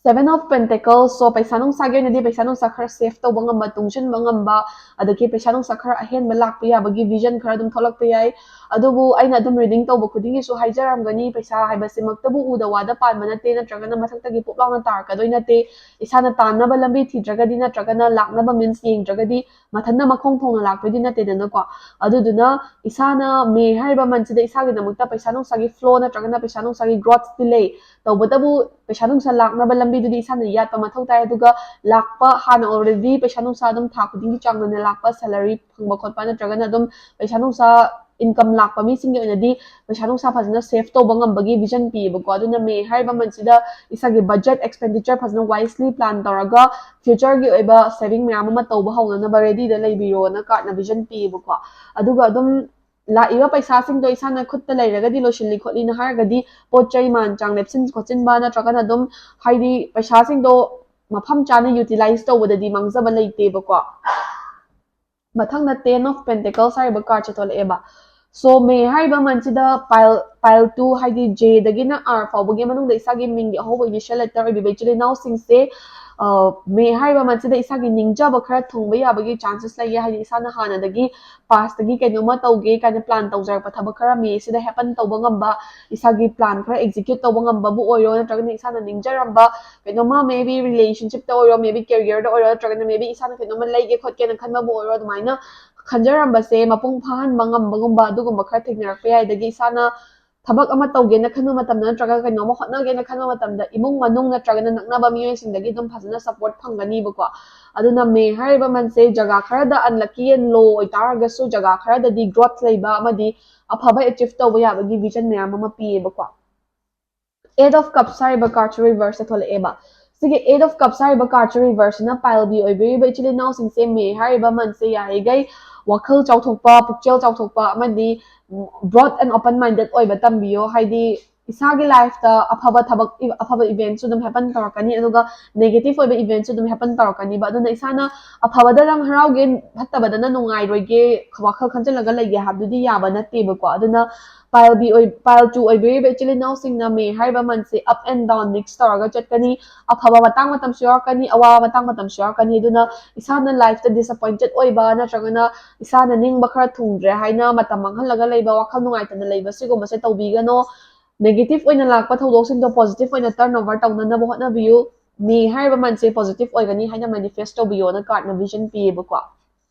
Seven of Pentacles, so ꯄꯩꯁꯥ ꯅꯨꯡꯁꯥꯒꯤ ꯑꯣꯏꯅꯗꯤ ꯄꯩꯁꯥ ꯅꯨꯡꯁꯥ ꯈꯔ save ꯇꯧꯕ ꯉꯝꯕ, ꯇꯨꯡꯁꯤꯟꯕ ꯉꯝꯕ, ꯑꯗꯒꯤ ꯄꯩꯁꯥ ꯅꯨꯡꯁꯥ ꯈꯔ ꯑꯍꯦꯟꯕ ꯂꯥꯛꯄ ꯌꯥꯕꯒꯤ vision ꯈꯔ ꯑꯗꯨꯝ ꯊꯣꯛꯂꯛꯄ ꯌꯥꯏ꯫ ꯑꯗꯨꯕꯨ ꯑꯩꯅ ꯑꯗꯨꯝ reading ꯇꯧꯕ ꯈꯨꯗꯤꯡꯒꯤꯁꯨ ꯍꯥꯏꯖꯔꯝꯒꯅꯤ, ꯄꯩꯁꯥ ꯍꯥꯏꯕꯁꯤꯃꯛꯇꯕꯨ ꯎꯗ ꯋꯥꯗ ꯄꯥꯟꯕ ꯅꯠꯇꯦ, ꯅꯠꯇ꯭ꯔꯒꯅ ꯃꯊꯛꯇꯒꯤ ꯄꯣꯞ ꯂꯥꯎꯅ ꯇꯥꯔꯛꯀꯗꯣꯏ ꯅꯠꯇꯦ꯫ ꯏꯁꯥꯅ ꯇꯥꯟꯅꯕ ꯂꯝꯕꯤ ꯊꯤꯗ꯭ꯔꯒꯗꯤ, ꯅꯠꯇ꯭ꯔꯒꯅ ꯂꯥꯛꯅꯕ means ꯌꯦꯡꯗ꯭ꯔꯒꯗꯤ ꯃꯊꯟꯇ ꯃꯈꯣꯡ ꯊꯣꯡꯅ ꯂꯥꯛꯄꯩꯗꯤ ꯅꯠꯇꯦꯗꯅꯀꯣ꯫ ꯑꯗꯨꯗꯨꯅ ꯏꯁꯥꯅ ꯃꯦ ꯍꯥꯏꯔꯤꯕ monthꯁꯤꯗ ꯏꯁꯥꯒꯤꯗꯃꯛꯇ ꯄꯩꯁꯥ ꯅꯨꯡꯁꯥꯒꯤ flow ꯅꯠꯇ꯭ꯔꯒꯅ ꯄꯩꯁꯥ ꯅꯨꯡꯁꯥꯒꯤ growthꯇꯤ ꯂꯩ, ꯇꯧꯕꯇꯕꯨ ꯄꯩꯁꯥ ꯅꯨꯡꯁꯥ ꯂꯥꯛꯅꯕ ꯂꯝꯕꯤꯗꯨꯗꯤ ꯏꯁꯥꯅ ꯌꯥꯠꯄ ꯃꯊꯧ ꯇꯥꯏ꯫ ꯑꯗꯨꯒ ꯂꯥꯛꯄ ꯍꯥꯟꯅ already ꯄꯩꯁꯥ ꯅꯨꯡꯁꯥ ꯑꯗꯨꯝ ꯊꯥ ꯈꯨꯗꯤꯡꯒꯤ ꯆꯥꯡ ꯅꯥꯏꯅ ꯂꯥꯛꯄ, salary ꯐꯪꯕ ꯈꯣꯠꯄ, ꯅꯠꯇ꯭ꯔꯒꯅ ꯑꯗꯨꯝ ꯄꯩꯁꯥ ꯅꯨꯡꯁꯥ income ꯂꯥꯛꯄ ꯃꯤꯁꯤꯡꯒꯤ ꯑꯣꯏꯅꯗꯤ ꯄꯩꯁꯥ ꯅꯨꯡꯁꯥ ꯐꯖꯅ save ꯇꯧꯕ ꯉꯝꯕꯒꯤ vision ꯄꯤꯌꯦꯕꯀꯣ꯫ ꯑꯗꯨꯅ ꯃꯦ ꯍꯥꯏꯔꯤꯕ monthꯁꯤꯗ ꯏꯁꯥꯒꯤ budget expenditure ꯐꯖꯅ wisely plan ꯇꯧꯔꯒ futureꯒꯤ ꯑꯣꯏꯕ saving ꯃꯌꯥꯝ ꯑꯃ ꯇꯧꯕ ꯍꯧꯅꯅꯕ readyꯗ ꯂꯩꯕꯤꯔꯣꯅ cardꯅ vision ꯄꯤꯌꯦꯕꯀꯣ꯫ ꯑꯗꯨꯒ ꯑꯗꯨꯝ ꯂꯥꯛꯏꯕ ꯄꯩꯁꯥꯁꯤꯡꯗꯣ ꯏꯁꯥꯅ ꯈꯨꯠꯇ ꯂꯩꯔꯒꯗꯤ ꯂꯣꯏꯁꯤꯜꯂꯤ ꯈꯣꯠꯂꯤꯅ ꯍꯥꯏꯔꯒꯗꯤ ꯄꯣꯠ ꯆꯩ ꯃꯥꯟ ꯆꯥꯡ ꯂꯦꯞꯁꯤꯟ ꯈꯣꯠꯆꯤꯟꯕ, ꯅꯠꯇ꯭ꯔꯒꯅ ꯑꯗꯨꯝ ꯍꯥꯏꯗꯤ ꯄꯩꯁꯥꯁꯤꯡꯗꯣ ꯃꯐꯝ ꯆꯥꯅ utilize ꯇꯧꯕꯗꯗꯤ ꯃꯥꯡꯖꯕ ꯂꯩꯇꯦꯕꯀꯣ꯫ ꯃꯊꯪꯗ Ten of Pentacles ꯍꯥꯏꯔꯤꯕ cardꯁꯦ ꯊꯣꯛꯂꯛꯑꯦꯕ꯫ So ꯃꯦ ꯍꯥꯏꯔꯤꯕ monthꯁꯤꯗ pile, pile two, ꯍꯥꯏꯗꯤ Jꯗꯒꯤꯅ R ꯐꯥꯎꯕꯒꯤ ꯃꯅꯨꯡꯗ ꯏꯁꯥꯒꯤ ꯃꯤꯡꯒꯤ ꯑꯍꯧꯕ initial letter ꯑꯣꯏꯕꯤꯕ ꯏꯆꯤꯜ ꯏꯅꯥꯎꯁꯤꯡꯁꯦ, ꯑ, ꯃꯦ ꯍꯥꯏꯔꯤꯕ monthꯁꯤꯗ ꯏꯁꯥꯒꯤ ꯅꯤꯡꯖꯕ ꯈꯔ ꯊꯨꯡꯕ ꯌꯥꯕꯒꯤ chances ꯂꯩꯌꯦ꯫ ꯍꯥꯏꯗꯤ ꯏꯁꯥꯅ ꯍꯥꯟꯅꯗꯒꯤ pastꯇꯒꯤ ꯀꯩꯅꯣꯝꯃ ꯇꯧꯒꯦ ꯀꯥꯏꯅ plan ꯇꯧꯖꯔꯛꯄ ꯊꯕꯛ ꯈꯔ ꯃꯦꯁꯤꯗ happen ꯇꯧꯕ ꯉꯝꯕ, ꯏꯁꯥꯒꯤ plan ꯈꯔ execute ꯇꯧꯕ ꯉꯝꯕꯕꯨ ꯑꯣꯏꯔꯣ, ꯅꯠꯇ꯭ꯔꯒꯅ ꯏꯁꯥꯅ ꯅꯤꯡꯖꯔꯝꯕ ꯀꯩꯅꯣꯝꯃ, maybe relationshipꯇ ꯑꯣꯏꯔꯣ, maybe careerꯗ ꯑꯣꯏꯔꯣ, ꯅꯠꯇ꯭ꯔꯒꯅ maybe ꯏꯁꯥꯅ ꯀꯩꯅꯣꯝꯃ ꯂꯩꯒꯦ ꯈꯣꯠꯀꯦꯅ ꯈꯟꯕꯕꯨ ꯑꯣꯏꯔꯣ, ꯑꯗꯨꯃꯥꯏꯅ ꯈꯟꯖꯔꯝꯕꯁꯦ ꯃꯄꯨꯡ ꯐꯥꯍꯟꯕ ꯉꯝꯕꯒꯨꯝꯕ ꯑꯗꯨꯒꯨꯝꯕ ꯈꯔ ꯊꯦꯡꯅꯔꯛꯄ ꯌꯥꯏ꯫ ꯑꯗꯒꯤ ꯏꯁꯥꯅ ꯊꯕꯛ ꯑꯃ ꯇꯧꯒꯦꯅ ꯈꯟꯕ ꯃꯇꯝꯗ, ꯅꯠꯇ꯭ꯔꯒ ꯀꯩꯅꯣꯝꯃ ꯍꯣꯠꯅꯒꯦꯅ ꯈꯟꯕ ꯃꯇꯝꯗ ꯏꯃꯨꯡ ꯃꯅꯨꯡ ꯅꯠꯇ꯭ꯔꯒꯅ ꯅꯛꯅꯕ ꯃꯤꯑꯣꯏꯁꯤꯡꯗꯒꯤ ꯑꯗꯨꯝ ꯐꯖꯅ support ꯐꯪꯒꯅꯤꯕꯀꯣ꯫ ꯑꯗꯨꯅ ꯃꯦ ꯍꯥꯏꯔꯤꯕ monthꯁꯦ ꯖꯒꯥ ꯈꯔꯗ unlucky and low ꯑꯣꯏꯇꯥꯔꯒꯁꯨ ꯖꯒꯥ ꯈꯔꯗꯗꯤ growth ꯂꯩꯕ ꯑꯃꯗꯤ ꯑꯐꯕ achieve ꯇꯧꯕ ꯌꯥꯕꯒꯤ vision ꯃꯌꯥꯝ ꯑꯃ ꯄꯤꯌꯦꯕꯀꯣ꯫ Eight of Cups ꯍꯥꯏꯔꯤꯕ cardꯁꯨ reverseꯇ ꯊꯣꯛꯂꯛꯑꯦꯕ꯫ ꯁꯤꯒꯤ Eight of Cups ꯍꯥꯏꯔꯤꯕ card ꯁꯦ reverse ꯁꯤꯅ pile B ꯑꯣꯏꯕꯤꯔꯤꯕ ꯏꯆꯤꯜ ꯏꯅꯥꯎꯁꯤꯡꯁꯦ May ꯍꯥꯏꯔꯤꯕ month ꯁꯦ ꯌꯥꯔꯤꯈꯩ ꯋꯥꯈꯜ ꯆꯥꯎꯊꯣꯛꯄ, ꯄꯨꯛꯆꯦꯜ ꯆꯥꯎꯊꯣꯛꯄ ꯑꯃꯗꯤ broad and open minded ꯑꯣꯏꯕ ꯇꯝꯕꯤꯌꯣ꯫ ꯍꯥꯏꯗꯤ ꯏꯁꯥꯒꯤ life ꯇ ꯑꯐꯕ ꯊꯕꯛ, ꯑꯐꯕ event ꯁꯨ ꯑꯗꯨꯝ happen ꯇꯧꯔꯛꯀꯅꯤ, ꯑꯗꯨꯒ negative ꯑꯣꯏꯕ event ꯁꯨ ꯑꯗꯨꯝ happen ꯇꯧꯔꯛꯀꯅꯤꯕ꯫ ꯑꯗꯨꯅ ꯏꯁꯥꯅ ꯑꯐꯕꯗꯗꯪ ꯍꯔꯥꯎꯒꯦ, ꯐꯠꯇꯕꯗꯅ ꯅꯨꯡꯉꯥꯏꯔꯣꯏꯒꯦ, ꯋꯥꯈꯜ ꯈꯟꯖꯤꯜꯂꯒ ꯂꯩꯒꯦ ꯍꯥꯏꯕꯗꯨꯗꯤ ꯌꯥꯕ ꯅꯠꯇꯦꯕꯀꯣ꯫ ꯑꯗꯨꯅ pile B ꯑꯣꯏ, pile two ꯑꯣꯏꯕꯤꯔꯤꯕ ꯏꯆꯤꯜ ꯏꯅꯥꯎꯁꯤꯡꯅ May ꯍꯥꯏꯔꯤꯕ month say up and down mix ꯇꯧꯔꯒ ꯆꯠꯀꯅꯤ꯫ ꯑꯐꯕ ꯃꯇꯥꯡ ꯃꯇꯝꯁꯨ ꯌꯥꯎꯔꯛꯀꯅꯤ, ꯑꯋꯥꯕ ꯃꯇꯥꯡ ꯃꯇꯝꯁꯨ ꯌꯥꯎꯔꯛꯀꯅꯤ꯫ ꯑꯗꯨꯅ ꯏꯁꯥꯅ life ꯇ disappointed ꯑꯣꯏꯕ ꯅꯠꯇ꯭ꯔꯒꯅ ꯏꯁꯥꯅ ꯅꯤꯡꯕ ꯈꯔ ꯊꯨꯡꯗ꯭ꯔꯦ ꯍꯥꯏꯅ ꯃꯇꯝ ꯃꯥꯡꯍꯜꯂꯒ ꯂꯩꯕ, ꯋꯥꯈꯜ ꯅꯨꯡꯉꯥꯏꯇꯅ ꯂꯩꯕ, ꯁꯤꯒꯨꯝꯕꯁꯦ ꯇꯧꯕꯤꯒꯅꯣ꯫ Negative ꯑꯣꯏꯅ ꯂꯥꯛꯄ ꯊꯧꯗꯣꯛꯁꯤꯡꯗꯣ positive ꯑꯣꯏꯅ turn over ꯇꯧꯅꯅꯕ ꯍꯣꯠꯅꯕꯤꯌꯨ꯫ May ꯍꯥꯏꯔꯤꯕ month ꯁꯦ positive ꯑꯣꯏꯒꯅꯤ ꯍꯥꯏꯅ manifest ꯇꯧꯕꯤꯌꯣꯅ card ꯅ vision ꯄꯤꯌꯦꯕꯀꯣ꯫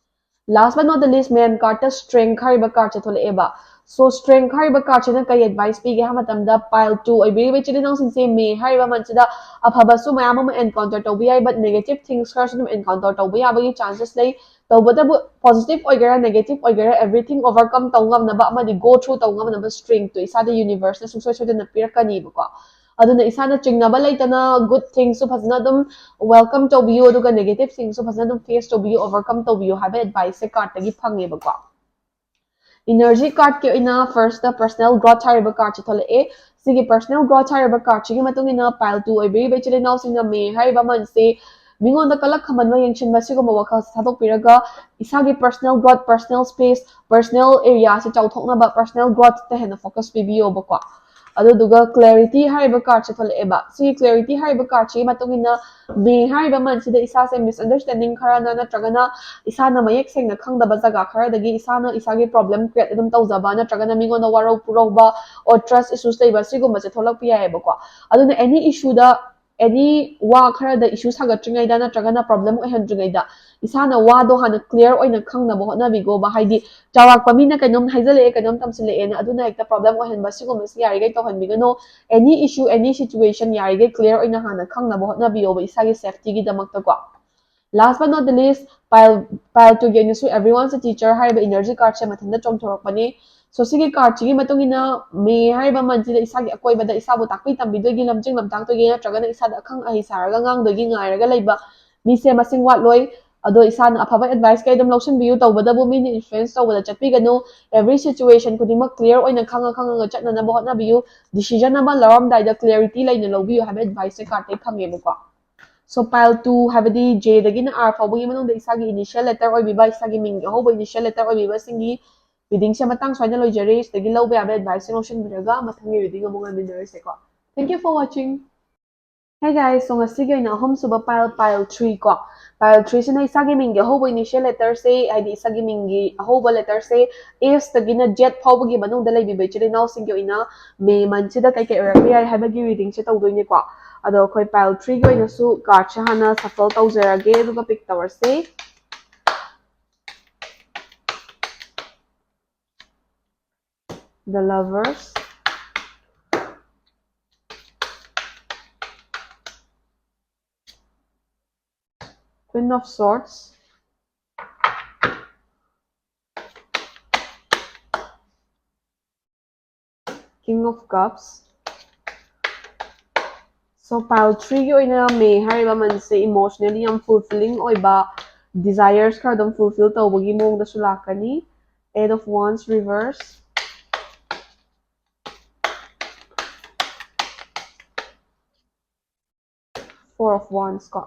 Last but not the least, main card ꯇ Strength ꯍꯥꯏꯔꯤꯕ card ꯁꯦ ꯊꯣꯛꯂꯛꯑꯦꯕ꯫ So Strength ꯍꯥꯏꯔꯤꯕ card ꯁꯤꯅ ꯀꯩ advice ꯄꯤꯒꯦ ꯍꯥꯏꯕ ꯃꯇꯝꯗ, pile two ꯑꯣꯏꯕꯤꯔꯤꯕ ꯏꯆꯤꯜ ꯏꯅꯥꯎꯁꯤꯡꯁꯦ May ꯍꯥꯏꯔꯤꯕ month ꯁꯤꯗ ꯑꯐꯕꯁꯨ ꯃꯌꯥꯝ ꯑꯃ encounter ꯇꯧꯕ ꯌꯥꯏ, but negative things ꯈꯔꯁꯨ ꯑꯗꯨꯝ encounter ꯇꯧꯕ ꯌꯥꯕꯒꯤ chances ꯂꯩ꯫ ꯇꯧꯕꯇꯕꯨ positive ꯑꯣꯏꯒꯦꯔꯥ negative ꯑꯣꯏꯒꯦꯔꯥ, everything overcome ꯇꯧ ꯉꯝꯅꯕ ꯑꯃꯗꯤ go through ꯇꯧ ꯉꯝꯅꯕ strength ꯇꯣ ꯏꯁꯥꯗ universe ꯅ ꯁꯨꯡꯁꯣꯏ ꯁꯣꯏꯗꯅ ꯄꯤꯔꯛꯀꯅꯤꯕꯀꯣ꯫ ꯑꯗꯨꯅ ꯏꯁꯥꯅ ꯆꯤꯡꯅꯕ ꯂꯩꯇꯅ good things ꯁꯨ ꯐꯖꯅ ꯑꯗꯨꯝ welcome ꯇꯧꯕꯤꯌꯨ, ꯑꯗꯨꯒ negative things ꯁꯨ ꯐꯖꯅ ꯑꯗꯨꯝ face ꯇꯧꯕꯤꯌꯨ, overcome ꯇꯧꯕꯤꯌꯨ ꯍꯥꯏꯕ advice ꯁꯦ card ꯇꯒꯤ ꯐꯪꯉꯦꯕꯀꯣ꯫ Energy card ꯀꯤ ꯑꯣꯏꯅ first ꯇ personal growth ꯍꯥꯏꯔꯤꯕ card ꯁꯦ ꯊꯣꯛꯂꯛꯑꯦ꯫ ꯁꯤꯒꯤ personal growth ꯍꯥꯏꯔꯤꯕ card ꯁꯤꯒꯤ ꯃꯇꯨꯡ ꯏꯟꯅ pile two ꯑꯣꯏꯕꯤꯔꯤꯕ ꯏꯆꯤꯜ ꯏꯅꯥꯎꯁꯤꯡꯅ May ꯍꯥꯏꯔꯤꯕ month ꯁꯦ ꯃꯤꯉꯣꯟꯗ ꯀꯂꯛ ꯈꯝꯍꯟꯕ, ꯌꯦꯡꯁꯤꯟꯕ, ꯁꯤꯒꯨꯝꯕ ꯋꯥꯈꯜꯁꯦ ꯊꯥꯗꯣꯛꯄꯤꯔꯒ ꯏꯁꯥꯒꯤ personal growth, personal space, personal area ꯁꯦ ꯆꯥꯎꯊꯣꯛꯅꯕ, personal growth ꯇ ꯍꯦꯟꯅ focus ꯄꯤꯕꯤꯌꯣꯕꯀꯣ꯫ ꯑꯗꯨꯗꯨꯒ clarity ꯍꯥꯏꯔꯤꯕ card ꯁꯦ ꯊꯣꯛꯂꯛꯑꯦꯕ꯫ ꯁꯤꯒꯤ clarity ꯍꯥꯏꯔꯤꯕ card ꯁꯤꯒꯤ ꯃꯇꯨꯡ ꯏꯟꯅ May ꯍꯥꯏꯔꯤꯕ month ꯁꯤꯗ ꯏꯁꯥꯁꯦ misunderstanding ꯈꯔꯅ ꯅꯠꯇ꯭ꯔꯒꯅ ꯏꯁꯥꯅ ꯃꯌꯦꯛ ꯁꯦꯡꯅ ꯈꯪꯗꯕ ꯖꯒꯥ ꯈꯔꯗꯒꯤ ꯏꯁꯥꯅ ꯏꯁꯥꯒꯤ problem create ꯑꯗꯨꯝ ꯇꯧꯖꯕ ꯅꯠꯇ꯭ꯔꯒꯅ ꯃꯤꯉꯣꯟꯗ ꯋꯥꯔꯧ ꯄꯨꯔꯧꯕ or trust issues ꯂꯩꯕ, ꯁꯤꯒꯨꯝꯕꯁꯦ ꯊꯣꯛꯂꯛꯄ ꯌꯥꯏꯑꯕꯀꯣ꯫ ꯑꯗꯨꯅ any issue ꯗ, any ꯋꯥ ꯈꯔꯗ issue ꯁꯥꯒꯠꯇ꯭ꯔꯤꯉꯩꯗ ꯅꯠꯇ꯭ꯔꯒꯅ problem ꯑꯣꯏꯍꯟꯗ꯭ꯔꯤꯉꯩꯗ ꯏꯁꯥꯅ ꯋꯥꯗꯣ ꯍꯥꯟꯅ clear ꯑꯣꯏꯅ ꯈꯪꯅꯕ ꯍꯣꯠꯅꯕꯤꯒꯣꯕ꯫ ꯍꯥꯏꯗꯤ ꯆꯥꯎꯔꯥꯛꯄ ꯃꯤꯅ ꯀꯩꯅꯣꯝ ꯍꯥꯏꯖꯜꯂꯛꯑꯦ, ꯀꯩꯅꯣꯝ ꯇꯝꯁꯤꯜꯂꯛꯑꯦꯅ ꯑꯗꯨꯅ ꯍꯦꯛꯇ problem ꯑꯣꯏꯍꯟꯕ, ꯁꯤꯒꯨꯝꯕꯁꯤ ꯌꯥꯔꯤꯈꯩ ꯇꯧꯍꯟꯕꯤꯒꯅꯨ꯫ Any issue, any situation ꯌꯥꯔꯤꯈꯩ clear ꯑꯣꯏꯅ ꯍꯥꯟꯅ ꯈꯪꯅꯕ ꯍꯣꯠꯅꯕꯤꯌꯣꯕ ꯏꯁꯥꯒꯤ safety ꯒꯤꯗꯃꯛꯇꯀꯣ꯫ Last but not the least, pile, pile two ꯒꯤ ꯑꯣꯏꯅꯁꯨ Everyone's a Teacher ꯍꯥꯏꯔꯤꯕ energy card ꯁꯦ ꯃꯊꯟꯇ ꯆꯣꯡꯊꯣꯔꯛꯄꯅꯤ꯫ So ꯁꯤꯒꯤ cardꯁꯤꯒꯤ ꯃꯇꯨꯡ ꯏꯟꯅ May ꯍꯥꯏꯔꯤꯕ monthꯁꯤꯗ ꯏꯁꯥꯒꯤ ꯑꯀꯣꯏꯕꯗ ꯏꯁꯥꯕꯨ ꯇꯥꯛꯄꯤ ꯇꯝꯕꯤꯗꯣꯏꯒꯤ, ꯂꯝꯖꯤꯡ ꯂꯝꯇꯥꯛꯇꯣꯏꯒꯤ, ꯅꯠꯇ꯭ꯔꯒꯅ ꯏꯁꯥꯗ ꯑꯈꯪ ꯑꯍꯩ ꯁꯥꯔꯒ ꯉꯥꯡꯗꯣꯏꯒꯤ ꯉꯥꯏꯔꯒ ꯂꯩꯕ ꯃꯤꯁꯦ ꯃꯁꯤꯡ ꯋꯥꯠꯂꯣꯏ꯫ ꯑꯗꯣ ꯏꯁꯥꯅ ꯑꯐꯕ advice ꯀꯩ ꯑꯗꯨꯝ ꯂꯧꯁꯤꯟꯕꯤꯌꯨ꯫ ꯇꯧꯕꯗꯕꯨ ꯃꯤꯅ influence ꯇꯧꯕꯗ ꯆꯠꯄꯤꯒꯅꯨ꯫ Every situation ꯈꯨꯗꯤꯡꯃꯛ clear ꯑꯣꯏꯅ ꯈꯪꯉ ꯈꯪꯉꯒ ꯆꯠꯅꯅꯕ ꯍꯣꯠꯅꯕꯤꯌꯨ꯫ Decision ꯑꯃ ꯂꯧꯔꯝꯗꯥꯏꯗ clarity ꯂꯩꯅ ꯂꯧꯕꯤꯌꯨ ꯍꯥꯏꯕ adviceꯁꯦ cardꯇꯩ ꯐꯪꯉꯦꯕꯀꯣ꯫ So pile two ꯍꯥꯏꯕꯗꯤ Jꯗꯒꯤꯅ R ꯐꯥꯎꯕꯒꯤ ꯃꯅꯨꯡꯗ ꯏꯁꯥꯒꯤ initial letter ꯑꯣꯏꯕꯤꯕ, ꯏꯁꯥꯒꯤ ꯃꯤꯡꯒꯤ ꯑꯍꯧꯕ initial letter ꯑꯣꯏꯕꯤꯕꯁꯤꯡꯒꯤ readingꯁꯦ ꯃꯇꯥꯡ ꯁ꯭ꯋꯥꯏꯗ ꯂꯣꯏꯖꯔꯦ꯫ ꯁꯤꯗꯒꯤ ꯂꯧꯕ ꯌꯥꯕ adviceꯁꯤꯡ ꯂꯧꯁꯤꯟꯕꯤꯔꯒ ꯃꯊꯪꯒꯤ reading ꯑꯃꯨꯛ ꯉꯥꯏꯃꯤꯟꯅꯔꯁꯦꯀꯣ꯫ Thank you for watching. Hey guys, so ꯉꯁꯤꯒꯤ ꯑꯣꯏꯅ ꯑꯍꯨꯝꯁꯨꯕ pile, pile three ꯀꯣ꯫ Pile threeꯁꯤꯅ ꯏꯁꯥꯒꯤ ꯃꯤꯡꯒꯤ ꯑꯍꯧꯕ initial letterꯁꯦ, ꯍꯥꯏꯗꯤ ꯏꯁꯥꯒꯤ ꯃꯤꯡꯒꯤ ꯑꯍꯧꯕ letterꯁꯦ Sꯇꯒꯤꯅ Z ꯐꯥꯎꯕꯒꯤ ꯃꯅꯨꯡꯗ ꯂꯩꯕꯤꯕ ꯏꯆꯤꯜ ꯏꯅꯥꯎꯁꯤꯡꯒꯤ ꯑꯣꯏꯅ May monthꯁꯤꯗ ꯀꯩꯀꯩ ꯑꯣꯏꯔꯛꯄ ꯌꯥꯏ ꯍꯥꯏꯕꯒꯤ readingꯁꯦ ꯇꯧꯗꯣꯏꯅꯦꯀꯣ꯫ ꯑꯗꯣ ꯑꯩꯈꯣꯏ pile threeꯒꯤ ꯑꯣꯏꯅꯁꯨ cardꯁꯦ ꯍꯥꯟꯅ shuffle ꯇꯧꯖꯔꯒꯦ, ꯑꯗꯨꯒ pick ꯇꯧꯔꯁꯦ꯫ The Lovers, Queen of Swords, King of Cups. So pile threeꯒꯤ ꯑꯣꯏꯅ May ꯍꯥꯏꯔꯤꯕ monthꯁꯦ emotionally ꯌꯥꯝ fulfilling ꯑꯣꯏꯕ, desires ꯈꯔ ꯑꯗꯨꯝ fulfill ꯇꯧꯕꯒꯤ ꯃꯑꯣꯡꯗꯁꯨ ꯂꯥꯛꯀꯅꯤ꯫ Eight of Wands reverse, Four of Wands ꯀꯣ꯫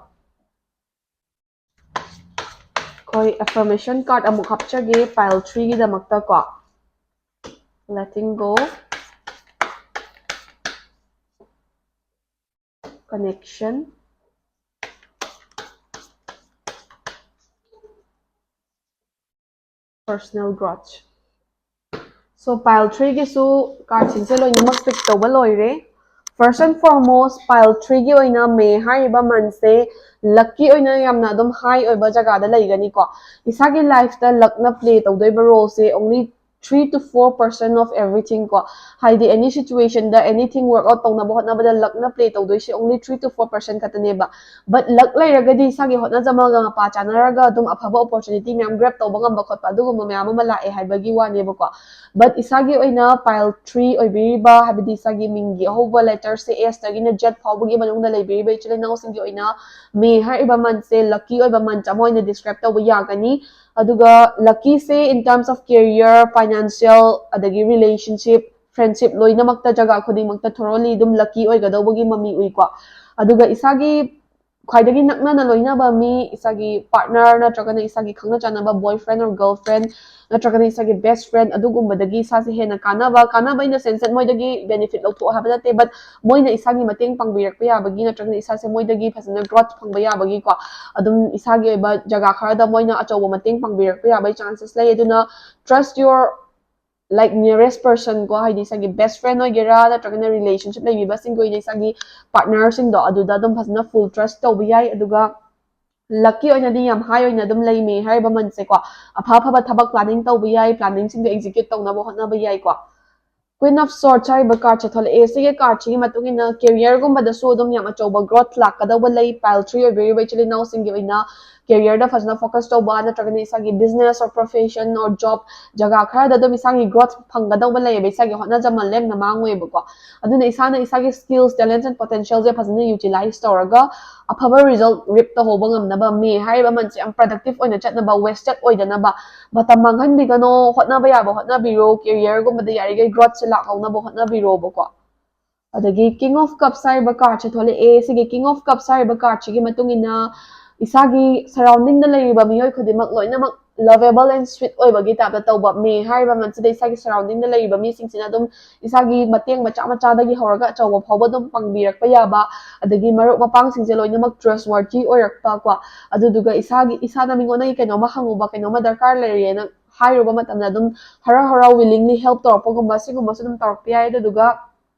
ꯑꯩꯈꯣꯏ affirmation card ꯑꯃꯨꯛ ꯍꯥꯞꯆꯒꯦ pile threeꯒꯤꯗꯃꯛꯇ ꯀꯣ꯫ Letting go, connection, personal growth. So pile threeꯒꯤꯁꯨ cardꯁꯤꯡꯁꯦ ꯂꯣꯏꯅꯃꯛ pick ꯇꯧꯕ ꯂꯣꯏꯔꯦ꯫ First and foremost, pile threeꯒꯤ ꯑꯣꯏꯅ May ꯍꯥꯏꯔꯤꯕ monthꯁꯦ luckꯀꯤ ꯑꯣꯏꯅ ꯌꯥꯝꯅ ꯑꯗꯨꯝ high ꯑꯣꯏꯕ ꯖꯒꯥꯗ ꯂꯩꯒꯅꯤꯀꯣ꯫ ꯏꯁꯥꯒꯤ lifeꯇ luckꯅ play ꯇꯧꯗꯣꯏꯕ roleꯁꯦ only three to four percent of everything ꯀꯣ, ꯍꯥꯏꯗꯤ any situationꯗ anything work out ꯇꯧꯅꯕ ꯍꯣꯠꯅꯕꯗ luckꯅ play ꯇꯧꯗꯣꯏꯁꯦ only three to four percent ꯈꯛꯇꯅꯦꯕ. But luck ꯂꯩꯔꯒꯗꯤ ꯏꯁꯥꯒꯤ ꯍꯣꯠꯅꯖꯃꯜꯒ ꯃꯄꯥ ꯆꯥꯅꯔꯒ ꯑꯗꯨꯝ ꯑꯐꯕ opportunity ꯃꯌꯥꯝ grab ꯇꯧꯕ ꯉꯝꯕ ꯈꯣꯠꯄ ꯑꯗꯨꯒꯨꯝꯕ ꯃꯌꯥꯝ ꯑꯃ ꯂꯥꯛꯑꯦ ꯍꯥꯏꯕꯒꯤ ꯋꯥꯅꯦꯕꯀꯣ. But ꯏꯁꯥꯒꯤ ꯑꯣꯏꯅ pile three ꯑꯣꯏꯕꯤꯔꯤꯕ, ꯍꯥꯏꯕꯗꯤ ꯏꯁꯥꯒꯤ ꯃꯤꯡꯒꯤ ꯑꯍꯧꯕ letterꯁꯦ Sꯗꯒꯤꯅ Z ꯐꯥꯎꯕꯒꯤ ꯃꯅꯨꯡꯗ ꯂꯩꯕꯤꯔꯤꯕ ꯏꯆꯤꯜ ꯏꯅꯥꯎꯁꯤꯡꯒꯤ ꯑꯣꯏꯅ May ꯍꯥꯏꯔꯤꯕ monthꯁꯦ lucky ꯑꯣꯏꯕ month ꯑꯃ ꯑꯣꯏꯅ describe ꯇꯧꯕ ꯌꯥꯒꯅꯤ. ꯑꯗꯨꯒ luckyꯁꯦ in terms of career, financial, ꯑꯗꯒꯤ relationship, friendship ꯂꯣꯏꯅꯃꯛꯇ, ꯖꯒꯥ ꯈꯨꯗꯤꯡꯃꯛꯇ thoroughly ꯑꯗꯨꯝ lucky ꯑꯣꯏꯒꯗꯧꯕꯒꯤ ꯃꯃꯤ ꯎꯏꯀꯣ. ꯑꯗꯨꯒ ꯏꯁꯥꯒꯤ ꯈ꯭ꯋꯥꯏꯗꯒꯤ ꯅꯛꯅꯅ ꯂꯣꯏꯅꯕ ꯃꯤ, ꯏꯁꯥꯒꯤ partner ꯅꯠꯇ꯭ꯔꯒꯅ ꯏꯁꯥꯒꯤ ꯈꯪꯅ ꯆꯥꯟꯅꯕ boyfriend or girlfriend ꯅꯠꯇ꯭ꯔꯒꯅ ꯏꯁꯥꯒꯤ best friend, ꯑꯗꯨꯒꯨꯝꯕꯗꯒꯤ ꯏꯁꯥꯁꯦ ꯍꯦꯟꯅ ꯀꯥꯟꯅꯕ, ꯀꯥꯟꯅꯕ in the sense that ꯃꯣꯏꯗꯒꯤ benefit ꯂꯧꯊꯣꯛꯑꯣ ꯍꯥꯏꯕ ꯅꯠꯇꯦ, but ꯃꯣꯏꯅ ꯏꯁꯥꯒꯤ ꯃꯇꯦꯡ ꯄꯥꯡꯕꯤꯔꯛꯄ ꯌꯥꯕꯒꯤ ꯅꯠꯇ꯭ꯔꯒꯅ ꯏꯁꯥꯁꯦ ꯃꯣꯏꯗꯒꯤ ꯐꯖꯅ growth ꯐꯪꯕ ꯌꯥꯕꯒꯤꯀꯣ, ꯑꯗꯨꯝ ꯏꯁꯥꯒꯤ ꯑꯣꯏꯕ ꯖꯒꯥ ꯈꯔꯗ ꯃꯣꯏꯅ ꯑꯆꯧꯕ ꯃꯇꯦꯡ ꯄꯥꯡꯕꯤꯔꯛꯄ ꯌꯥꯕꯒꯤ chances ꯂꯩ. ꯑꯗꯨꯅ trust your, like, nearest person ꯀꯣ, ꯍꯥꯏꯗꯤ ꯏꯁꯥꯒꯤ best friend ꯑꯣꯏꯒꯦꯔꯥ ꯅꯠꯇ꯭ꯔꯒꯅ relationship ꯂꯩꯕꯤꯕꯁꯤꯡꯒꯤ ꯑꯣꯏꯅ ꯏꯁꯥꯒꯤ partnerꯁꯤꯡꯗꯣ, ꯑꯗꯨꯗ ꯑꯗꯨꯝ ꯐꯖꯅ full trust ꯇꯧꯕ ꯌꯥꯏ. ꯑꯗꯨꯒ lucky ꯑꯣꯏꯅꯗꯤ ꯌꯥꯝ high ꯑꯣꯏꯅ ꯑꯗꯨꯝ ꯂꯩ May ꯍꯥꯏꯔꯤꯕ monthꯁꯦꯀꯣ. ꯑꯐ ꯑꯐꯕ ꯊꯕꯛ planning ꯇꯧꯕ ꯌꯥꯏ, planningꯁꯤꯡꯗꯣ execute ꯇꯧꯅꯕ ꯍꯣꯠꯅꯕ ꯌꯥꯏꯀꯣ. Queen of Swords ꯍꯥꯏꯔꯤꯕ cardꯁꯦ ꯊꯣꯛꯂꯛꯑꯦ꯫ ꯁꯤꯒꯤ cardꯁꯤꯒꯤ ꯃꯇꯨꯡ ꯏꯟꯅ careerꯒꯨꯝꯕꯗꯁꯨ ꯑꯗꯨꯝ ꯌꯥꯝ ꯑꯆꯧꯕ growth ꯂꯥꯛꯀꯗꯧꯕ ꯂꯩ. Pile three ꯑꯣꯏꯕꯤꯔꯤꯕ ꯏꯆꯤꯜ ꯏꯅꯥꯎꯁꯤꯡꯒꯤ ꯑꯣꯏꯅ careerꯗ ꯐꯖꯅ focus ꯇꯧꯕ ꯅꯠꯇ꯭ꯔꯒꯅ ꯏꯁꯥꯒꯤ business or profession or job ꯖꯒꯥ ꯈꯔꯗ ꯑꯗꯨꯝ ꯏꯁꯥꯒꯤ growth ꯐꯪꯒꯗꯧꯕ ꯂꯩꯌꯦꯕ, ꯏꯁꯥꯒꯤ ꯍꯣꯠꯅꯖꯃꯜ ꯂꯦꯝꯅ ꯃꯥꯡꯉꯣꯏꯕꯀꯣ. ꯑꯗꯨꯅ ꯏꯁꯥꯅ ꯏꯁꯥꯒꯤ skills, talents and potentialꯁꯦ ꯐꯖꯅ utilize ꯇꯧꯔꯒ ꯑꯐꯕ result reap ꯇꯧꯍꯧꯕ ꯉꯝꯅꯕ May ꯍꯥꯏꯔꯤꯕ monthꯁꯦ ꯌꯥꯝ productive ꯑꯣꯏꯅ ꯆꯠꯅꯕ, wasted ꯑꯣꯏꯗꯅꯕ ꯃꯇꯝ ꯃꯥꯡꯍꯟꯕꯤꯒꯅꯣ, ꯍꯣꯠꯅꯕ ꯌꯥꯕ ꯍꯣꯠꯅꯕꯤꯔꯣ, careerꯒꯨꯝꯕꯗ ꯌꯥꯔꯤꯈꯩ growthꯁꯦ ꯂꯥꯛꯍꯧꯅꯕ ꯍꯣꯠꯅꯕꯤꯔꯣꯕꯀꯣ꯫ ꯑꯗꯒꯤ King of Cups ꯍꯥꯏꯔꯤꯕ cardꯁꯦ ꯊꯣꯛꯂꯛꯑꯦ꯫ ꯁꯤꯒꯤ King of Cups ꯍꯥꯏꯔꯤꯕ cardꯁꯤꯒꯤ ꯃꯇꯨꯡ ꯏꯟꯅ ꯏꯁꯥꯒꯤ surroundingꯗ ꯂꯩꯔꯤꯕ ꯃꯤꯑꯣꯏ ꯈꯨꯗꯤꯡꯃꯛ ꯂꯣꯏꯅꯃꯛ lovable and sweet ꯑꯣꯏꯕꯒꯤ typeꯇ ꯇꯧꯕ May ꯍꯥꯏꯔꯤꯕ monthꯁꯤꯗ ꯏꯁꯥꯒꯤ surroundingꯗ ꯂꯩꯔꯤꯕ ꯃꯤꯁꯤꯡꯁꯤꯅ ꯑꯗꯨꯝ ꯏꯁꯥꯒꯤ ꯃꯇꯦꯡ ꯃꯆꯥ ꯃꯆꯥꯗꯒꯤ ꯍꯧꯔꯒ ꯑꯆꯧꯕ ꯐꯥꯎꯕ ꯑꯗꯨꯝ ꯄꯥꯡꯕꯤꯔꯛꯄ ꯌꯥꯕ, ꯑꯗꯒꯤ ꯃꯔꯨꯞ ꯃꯄꯥꯡꯁꯤꯡꯁꯦ ꯂꯣꯏꯅꯃꯛ trustworthy ꯑꯣꯏꯔꯛꯄ ꯀꯣ, ꯑꯗꯨꯗꯨꯒ ꯏꯁꯥꯒꯤ, ꯏꯁꯥꯅ ꯃꯤꯉꯣꯟꯗꯒꯤ ꯀꯩꯅꯣꯝꯃ ꯍꯪꯉꯨꯕ, ꯀꯩꯅꯣꯝꯃ ꯗꯔꯀꯥꯔ ꯂꯩꯔꯦꯅ ꯍꯥꯏꯔꯨꯕ ꯃꯇꯝꯗ ꯑꯗꯨꯝ ꯍꯔꯥꯎ ꯍꯔꯥꯎ willingly help ꯇꯧꯔꯛꯄꯒꯨꯝꯕ, ꯁꯤꯒꯨꯝꯕꯁꯨ ꯑꯗꯨꯝ ꯇꯧꯔꯛꯄ ꯌꯥꯏ꯫ ꯑꯗꯨꯗꯨꯒ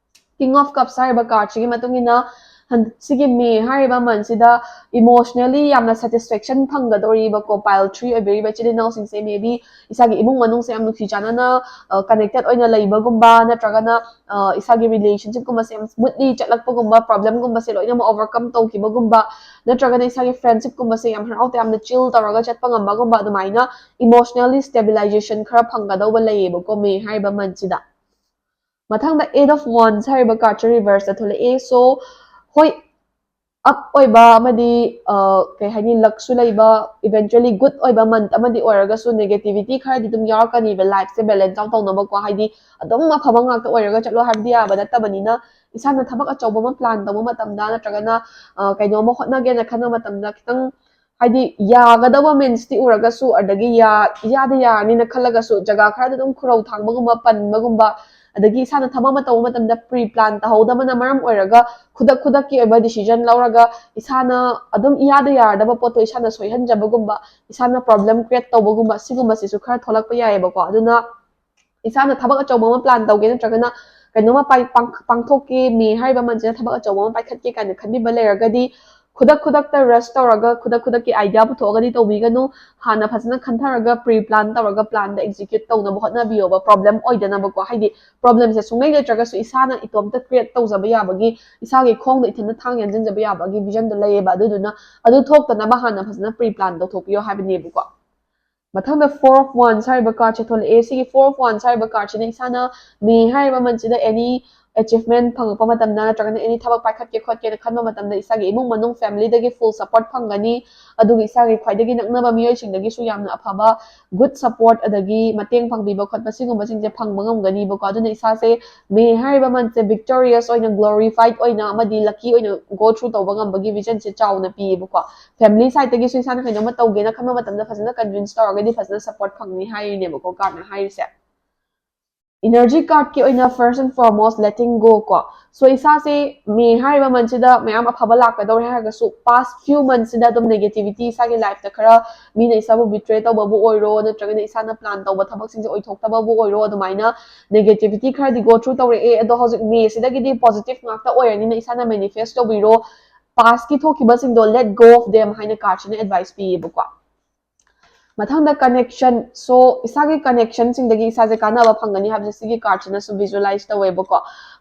King of Cups ꯍꯥꯏꯔꯤꯕ cardꯁꯤꯒꯤ ꯃꯇꯨꯡ ꯏꯟꯅ ꯁꯤꯒꯤ ꯃꯦ ꯍꯥꯏꯔꯤꯕ ꯃꯟꯁꯤꯗ ꯏꯃꯣꯁꯅꯦꯜꯂꯤ ꯌꯥꯝꯅ ꯁꯦꯇꯤꯁꯐꯦꯛꯁꯟ ꯐꯪꯒꯗꯧꯔꯤꯕꯀꯣ, ꯄꯥꯏꯜ ꯊ꯭ꯔꯤ ꯑꯣꯏꯕꯤꯔꯤꯕ ꯏꯆꯤꯜ ꯏꯅꯥꯎꯁꯤꯡꯁꯦ ꯃꯦ ꯕꯤ ꯏꯁꯥꯒꯤ ꯏꯃꯨꯡ ꯃꯅꯨꯡꯁꯦ ꯌꯥꯝ ꯅꯨꯡꯁꯤ ꯆꯥꯟꯅꯅ ꯀꯅꯦꯛꯇꯦꯠ ꯑꯣꯏꯅ ꯂꯩꯕꯒꯨꯝꯕ, ꯅꯠꯇ꯭ꯔꯒꯅ ꯏꯁꯥꯒꯤ ꯔꯤꯂꯦꯁꯟꯁꯤꯞꯀꯨꯝꯕꯁꯦ ꯌꯥꯝ ꯁ꯭ꯃꯨꯠꯂꯤ ꯆꯠꯂꯛꯄꯒꯨꯝꯕ, ꯄ꯭ꯔꯣꯕ꯭ꯂꯦꯝꯒꯨꯝꯕꯁꯦ ꯂꯣꯏꯅꯃꯛ ꯑꯣꯚꯔꯀꯝ ꯇꯧꯈꯤꯕꯒꯨꯝꯕ, ꯅꯠꯇ꯭ꯔꯒꯅ ꯏꯁꯥꯒꯤ ꯐ꯭ꯔꯦꯟꯁꯤꯞꯀꯨꯝꯕꯁꯦ ꯌꯥꯝ ꯍꯔꯥꯎ ꯇꯌꯥꯝꯅ ꯆꯤꯜ ꯇꯧꯔꯒ ꯆꯠꯄ ꯉꯝꯕꯒꯨꯝꯕ, ꯑꯗꯨꯃꯥꯏꯅ ꯏꯃꯣꯁꯅꯦꯜꯂꯤ ꯁ꯭ꯇꯦꯕꯤꯂꯥꯏꯖꯦꯁꯟ ꯈꯔ ꯐꯪꯒꯗꯧꯕ ꯂꯩꯌꯦꯕꯀꯣ ꯃꯦ ꯍꯥꯏꯔꯤꯕ ꯃꯟꯁꯤꯗ꯫ ꯃꯊꯪꯗ ꯑꯦꯠ ꯑꯣꯐ ꯋꯥꯟꯁ ꯍꯥꯏꯔꯤꯕ ꯀꯥꯔꯠꯁꯦ ꯔꯤꯚꯔꯁꯇ ꯊꯣꯛꯂꯛꯑꯦ꯫ ꯁꯣ ꯍꯣꯏ, ꯑꯞ ꯑꯣꯏꯕ ꯑꯃꯗꯤ ꯀꯩ ꯍꯥꯏꯅꯤ, ꯂꯛꯁꯨ ꯂꯩꯕ, ꯏꯚꯦꯟꯆꯨꯋꯦꯂꯤ ꯒꯨꯗ ꯑꯣꯏꯕ ꯃꯟꯠ ꯑꯃꯗꯤ ꯑꯣꯏꯔꯒꯁꯨ ꯅꯦꯒꯦꯇꯤꯚꯤꯇꯤ ꯈꯔꯗꯤ ꯑꯗꯨꯝ ꯌꯥꯎꯔꯛꯀꯅꯤꯕ ꯂꯥꯏꯐꯁꯦ ꯕꯦꯂꯦꯟꯁ ꯑꯥꯎꯠ ꯇꯧꯅꯕꯀꯣ꯫ ꯍꯥꯏꯗꯤ ꯑꯗꯨꯝ ꯑꯐꯕ ꯉꯥꯛꯇ ꯑꯣꯏꯔꯒ ꯆꯠꯂꯣ ꯍꯥꯏꯕꯗꯤ ꯌꯥꯕ ꯅꯠꯇꯕꯅꯤꯅ, ꯏꯁꯥꯅ ꯊꯕꯛ ꯑꯆꯧꯕ ꯑꯃ ꯄ꯭ꯂꯥꯟ ꯇꯧꯕ ꯃꯇꯝꯗ ꯅꯠꯇ꯭ꯔꯒꯅ ꯀꯩꯅꯣꯝꯃ ꯍꯣꯠꯅꯒꯦꯅ ꯈꯟꯕ ꯃꯇꯝꯗ ꯈꯤꯇꯪ ꯍꯥꯏꯗꯤ ꯌꯥꯒꯗꯕ ꯃꯤꯟꯁꯇꯤ ꯎꯔꯒꯁꯨ, ꯑꯗꯒꯤ ꯏꯌꯥꯗ ꯌꯥꯔꯅꯤꯅ ꯈꯜꯂꯒꯁꯨ ꯖꯒꯥ ꯈꯔꯗ ꯑꯗꯨꯝ ꯈꯨꯔꯧ ꯊꯥꯡꯕꯒꯨꯝꯕ, ꯄꯟꯕꯒꯨꯝꯕ, ꯑꯗꯒꯤ ꯏꯁꯥꯅ ꯊꯕꯛ ꯑꯃ ꯇꯧꯕ ꯃꯇꯝꯗ ꯄ꯭ꯔꯤ ꯄ꯭ꯂꯥꯟ ꯇꯧꯍꯧꯗꯕꯅ ꯃꯔꯝ ꯑꯣꯏꯔꯒ ꯈꯨꯗꯛ ꯈꯨꯗꯛꯀꯤ ꯑꯣꯏꯕ ꯗꯤꯁꯤꯖꯟ ꯂꯧꯔꯒ ꯏꯁꯥꯅ ꯑꯗꯨꯝ ꯏꯌꯥꯗ ꯌꯥꯔꯗꯕ ꯄꯣꯠꯇꯣ ꯏꯁꯥꯅ ꯁꯣꯏꯍꯟꯖꯕꯒꯨꯝꯕ, ꯏꯁꯥꯅ ꯄ꯭ꯔꯣꯕ꯭ꯂꯦꯝ ꯀ꯭ꯔꯤꯌꯦꯠ ꯇꯧꯕꯒꯨꯝꯕ, ꯁꯤꯒꯨꯝꯕꯁꯤꯁꯨ ꯈꯔ ꯊꯣꯛꯂꯛꯄ ꯌꯥꯏꯑꯕꯀꯣ꯫ ꯑꯗꯨꯅ ꯏꯁꯥꯅ ꯊꯕꯛ ꯑꯆꯧꯕ ꯑꯃ ꯄ꯭ꯂꯥꯟ ꯇꯧꯒꯦ ꯅꯠꯇ꯭ꯔꯒꯅ ꯀꯩꯅꯣꯝꯃ ꯄꯥꯡꯊꯣꯛꯀꯦ, ꯃꯦ ꯍꯥꯏꯔꯤꯕ ꯃꯟꯁꯤꯗ ꯊꯕꯛ ꯑꯆꯧꯕ ꯑꯃ ꯄꯥꯏꯈꯠꯀꯦ ꯀꯥꯏꯅ ꯈꯟꯕꯤꯕ ꯂꯩꯔꯒꯗꯤ ꯈꯨꯗꯛ ꯈꯨꯗꯛꯇ ꯔꯁ ꯇꯧꯔꯒ ꯈꯨꯗꯛ ꯈꯨꯗꯛꯀꯤ ꯑꯥꯏꯗꯤꯌꯥ ꯄꯨꯊꯣꯛꯑꯒꯗꯤ ꯇꯧꯕꯤꯒꯅꯨ꯫ ꯍꯥꯟꯅ ꯐꯖꯅ ꯈꯟꯊꯔꯒ ꯄ꯭ꯔꯤ ꯄ꯭ꯂꯥꯟ ꯇꯧꯔꯒ ꯄ꯭ꯂꯥꯟꯗ ꯑꯦꯛꯖꯤꯀ꯭ꯌꯨꯠ ꯇꯧꯅꯕ ꯍꯣꯠꯅꯕꯤꯌꯣꯕ, ꯄ꯭ꯔꯣꯕ꯭ꯂꯦꯝ ꯑꯣꯏꯗꯅꯕꯀꯣ꯫ ꯍꯥꯏꯗꯤ ꯄ꯭ꯔꯣꯕ꯭ꯂꯦꯝꯁꯦ ꯁꯨꯡꯂꯩ ꯂꯩꯇ꯭ꯔꯒꯁꯨ ꯏꯁꯥꯅ ꯏꯇꯣꯝꯇ ꯀ꯭ꯔꯤꯌꯦꯠ ꯇꯧꯖꯕ ꯌꯥꯕꯒꯤ, ꯏꯁꯥꯒꯤ ꯈꯣꯡꯗ ꯏꯊꯟꯇ ꯊꯥꯡ ꯌꯥꯟꯁꯤꯟꯖꯕ ꯌꯥꯕꯒꯤ ꯚꯤꯖꯟꯗꯣ ꯂꯩꯌꯦꯕ꯫ ꯑꯗꯨꯗꯨꯅ ꯑꯗꯨ ꯊꯣꯛꯇꯅꯕ ꯍꯥꯟꯅ ꯐꯖꯅ ꯄ꯭ꯔꯤ ꯄ꯭ꯂꯥꯟ ꯇꯧꯊꯣꯛꯄꯤꯌꯣ ꯍꯥꯏꯕꯅꯦꯕꯀꯣ꯫ ꯃꯊꯪꯗ ꯐꯣꯔ ꯑꯣꯐ ꯋꯥꯟꯁ ꯍꯥꯏꯔꯤꯕ ꯀꯥꯔꯠꯁꯦ ꯊꯣꯛꯂꯛꯑꯦ꯫ ꯁꯤꯒꯤ ꯐꯣꯔ ꯑꯣꯐ ꯋꯥꯟꯁ ꯍꯥꯏꯔꯤꯕ ꯀꯥꯔꯠꯁꯤꯅ ꯏꯁꯥꯅ ꯃꯦ ꯍꯥꯏꯔꯤꯕ ꯃꯟꯁꯤꯗ ꯑꯦꯅꯤ ꯑꯦꯆꯤꯚꯃꯦꯟ ꯐꯪꯉꯛꯄ ꯃꯇꯝꯗ ꯅꯠꯇ꯭ꯔꯒꯅ ꯑꯦꯅꯤ ꯊꯕꯛ ꯄꯥꯏꯈꯠꯀꯦ ꯈꯣꯠꯀꯦꯅ ꯈꯟꯕ ꯃꯇꯝꯗ ꯏꯁꯥꯒꯤ ꯏꯃꯨꯡ ꯃꯅꯨꯡ ꯐꯦꯃꯤꯂꯤꯗꯒꯤ ꯐꯨꯜ ꯁꯄꯣꯔꯠ ꯐꯪꯒꯅꯤ꯫ ꯑꯗꯨꯒ ꯏꯁꯥꯒꯤ ꯈ꯭ꯋꯥꯏꯗꯒꯤ ꯅꯛꯅꯕ ꯃꯤꯑꯣꯏꯁꯤꯡꯗꯒꯤꯁꯨ ꯌꯥꯝꯅ ꯑꯐꯕ ꯒꯨꯗ ꯁꯄꯣꯔꯠ ꯑꯗꯒꯤ ꯃꯇꯦꯡ ꯐꯪꯕꯤꯕ ꯈꯣꯠꯄ ꯁꯤꯒꯨꯝꯕꯁꯤꯡꯁꯦ ꯐꯪꯕ ꯉꯝꯒꯅꯤꯕꯀꯣ꯫ ꯑꯗꯨꯅ ꯏꯁꯥꯁꯦ ꯃꯦ ꯍꯥꯏꯔꯤꯕ ꯃꯟꯁꯦ ꯚꯤꯛꯇꯣꯔꯤꯌꯁ ꯑꯣꯏꯅ, ꯒ꯭ꯂꯣꯔꯤꯐꯥꯏꯠ ꯑꯣꯏꯅ ꯑꯃꯗꯤ ꯂꯛꯀꯤ ꯑꯣꯏꯅ ꯒꯣ ꯊ꯭ꯔꯨ ꯇꯧꯕ ꯉꯝꯕꯒꯤ ꯚꯤꯖꯟꯁꯦ ꯆꯥꯎꯅ ꯄꯤꯌꯦꯕꯀꯣ꯫ ꯐꯦꯃꯤꯂꯤ ꯁꯥꯏꯠꯇꯒꯤꯁꯨ ꯏꯁꯥꯅ ꯀꯩꯅꯣꯝꯃ ꯇꯧꯒꯦꯅ ꯈꯟꯕ ꯃꯇꯝꯗ ꯐꯖꯅ ꯀꯟꯚꯤꯟꯁ ꯇꯧꯔꯒꯗꯤ ꯐꯖꯅ ꯁꯄꯣꯔꯠ ꯐꯪꯅꯤ ꯍꯥꯏꯔꯤꯅꯦꯕꯀꯣ ꯀꯥꯔꯠꯅ ꯍꯥꯏꯔꯤꯁꯦ꯫ Energy cardꯀꯤ ꯑꯣꯏꯅ first and foremost letting go ꯀꯣ꯫ So ꯏꯁꯥꯁꯦ May ꯍꯥꯏꯔꯤꯕ monthꯁꯤꯗ ꯃꯌꯥꯝ ꯑꯐꯕ ꯂꯥꯛꯀꯗꯧꯔꯦ ꯍꯥꯏꯔꯒꯁꯨ past few monthsꯁꯤꯗ ꯑꯗꯨꯝ negativity ꯏꯁꯥꯒꯤ lifeꯇ ꯈꯔ ꯃꯤꯅ ꯏꯁꯥꯕꯨ betray ꯇꯧꯕꯕꯨ ꯑꯣꯏꯔꯣ, ꯅꯠꯇ꯭ꯔꯒꯅ ꯏꯁꯥꯅ plan ꯇꯧꯕ ꯊꯕꯛꯁꯤꯡꯁꯦ ꯑꯣꯏꯊꯣꯛꯇꯕꯕꯨ ꯑꯣꯏꯔꯣ, ꯑꯗꯨꯃꯥꯏꯅ negativity ꯈꯔꯗꯤ go through ꯇꯧꯔꯛꯑꯦ꯫ ꯑꯗꯣ ꯍꯧꯖꯤꯛ Mayꯁꯤꯗꯒꯤꯗꯤ positive ꯉꯥꯛꯇ ꯑꯣꯏꯔꯅꯤꯅ ꯏꯁꯥꯅ manifest ꯇꯧꯕꯤꯔꯣ꯫ Pastꯀꯤ ꯊꯣꯛꯈꯤꯕꯁꯤꯡꯗꯣ let go of them ꯍꯥꯏꯅ cardꯁꯤꯅ advice ꯄꯤꯌꯦꯕꯀꯣ꯫ ꯃꯊꯪꯗ connection꯫ So ꯏꯁꯥꯒꯤ connectionꯁꯤꯡꯗꯒꯤ ꯏꯁꯥꯁꯦ ꯀꯥꯟꯅꯕ ꯐꯪꯒꯅꯤ ꯍꯥꯏꯕꯁꯦ ꯁꯤꯒꯤ cardꯁꯤꯅꯁꯨ visualize ꯇꯧꯋꯦꯕꯀꯣ꯫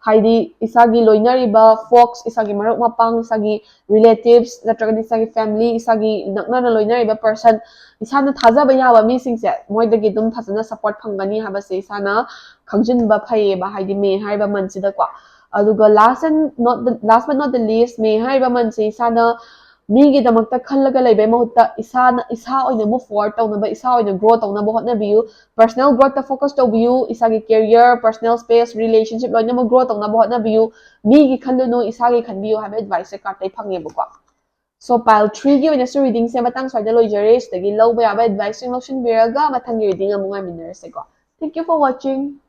ꯍꯥꯏꯗꯤ ꯏꯁꯥꯒꯤ ꯂꯣꯏꯅꯔꯤꯕ folks, ꯏꯁꯥꯒꯤ ꯃꯔꯨꯞ ꯃꯄꯥꯡ, ꯏꯁꯥꯒꯤ relatives ꯅꯠꯇ꯭ꯔꯒꯗꯤ ꯏꯁꯥꯒꯤ family, ꯏꯁꯥꯒꯤ ꯅꯛꯅꯅ ꯂꯣꯏꯅꯔꯤꯕ person, ꯏꯁꯥꯅ ꯊꯥꯖꯕ ꯌꯥꯕ ꯃꯤꯁꯤꯡꯁꯦ ꯃꯣꯏꯗꯒꯤ ꯑꯗꯨꯝ ꯐꯖꯅ support ꯐꯪꯒꯅꯤ ꯍꯥꯏꯕꯁꯦ ꯏꯁꯥꯅ ꯈꯪꯖꯤꯟꯕ ꯐꯩꯌꯦꯕ, ꯍꯥꯏꯗꯤ May ꯍꯥꯏꯔꯤꯕ monthꯁꯤꯗꯀꯣ꯫ ꯑꯗꯨꯒ last and not the, last but not the least, May ꯍꯥꯏꯔꯤꯕ monthꯁꯦ ꯏꯁꯥꯅ ꯃꯤꯒꯤꯗꯃꯛꯇ ꯈꯜꯂꯒ ꯂꯩꯕꯩ ꯃꯍꯨꯠꯇ ꯏꯁꯥꯅ ꯏꯁꯥ ꯑꯣꯏꯅ move forward ꯇꯧꯅꯕ, ꯏꯁꯥ ꯑꯣꯏꯅ grow ꯇꯧꯅꯕ ꯍꯣꯠꯅꯕꯤꯌꯨ꯫ Personal growthꯇ focus ꯇꯧꯕꯤꯌꯨ꯫ ꯏꯁꯥꯒꯤ career, personal space, relationship ꯂꯣꯏꯅꯃꯛ grow ꯇꯧꯅꯕ ꯍꯣꯠꯅꯕꯤꯌꯨ꯫ ꯃꯤꯒꯤ ꯈꯜꯂꯨꯅꯨ, ꯏꯁꯥꯒꯤ ꯈꯟꯕꯤꯌꯨ ꯍꯥꯏꯕ adviceꯁꯦ cardꯇꯩ ꯐꯪꯉꯦꯕꯀꯣ꯫ So pile threeꯒꯤ ꯑꯣꯏꯅꯁꯨ readingꯁꯦ ꯃꯇꯥꯡ ꯁ꯭ꯋꯥꯏꯗ ꯂꯣꯏꯖꯔꯦ꯫ ꯁꯤꯗꯒꯤ ꯂꯧꯕ ꯌꯥꯕ adviceꯁꯤꯡ ꯂꯧꯁꯤꯟꯕꯤꯔꯒ ꯃꯊꯪꯒꯤ reading ꯑꯃꯨꯛ ꯉꯥꯏꯃꯤꯟꯅꯔꯁꯦꯀꯣ꯫ Thank you for watching.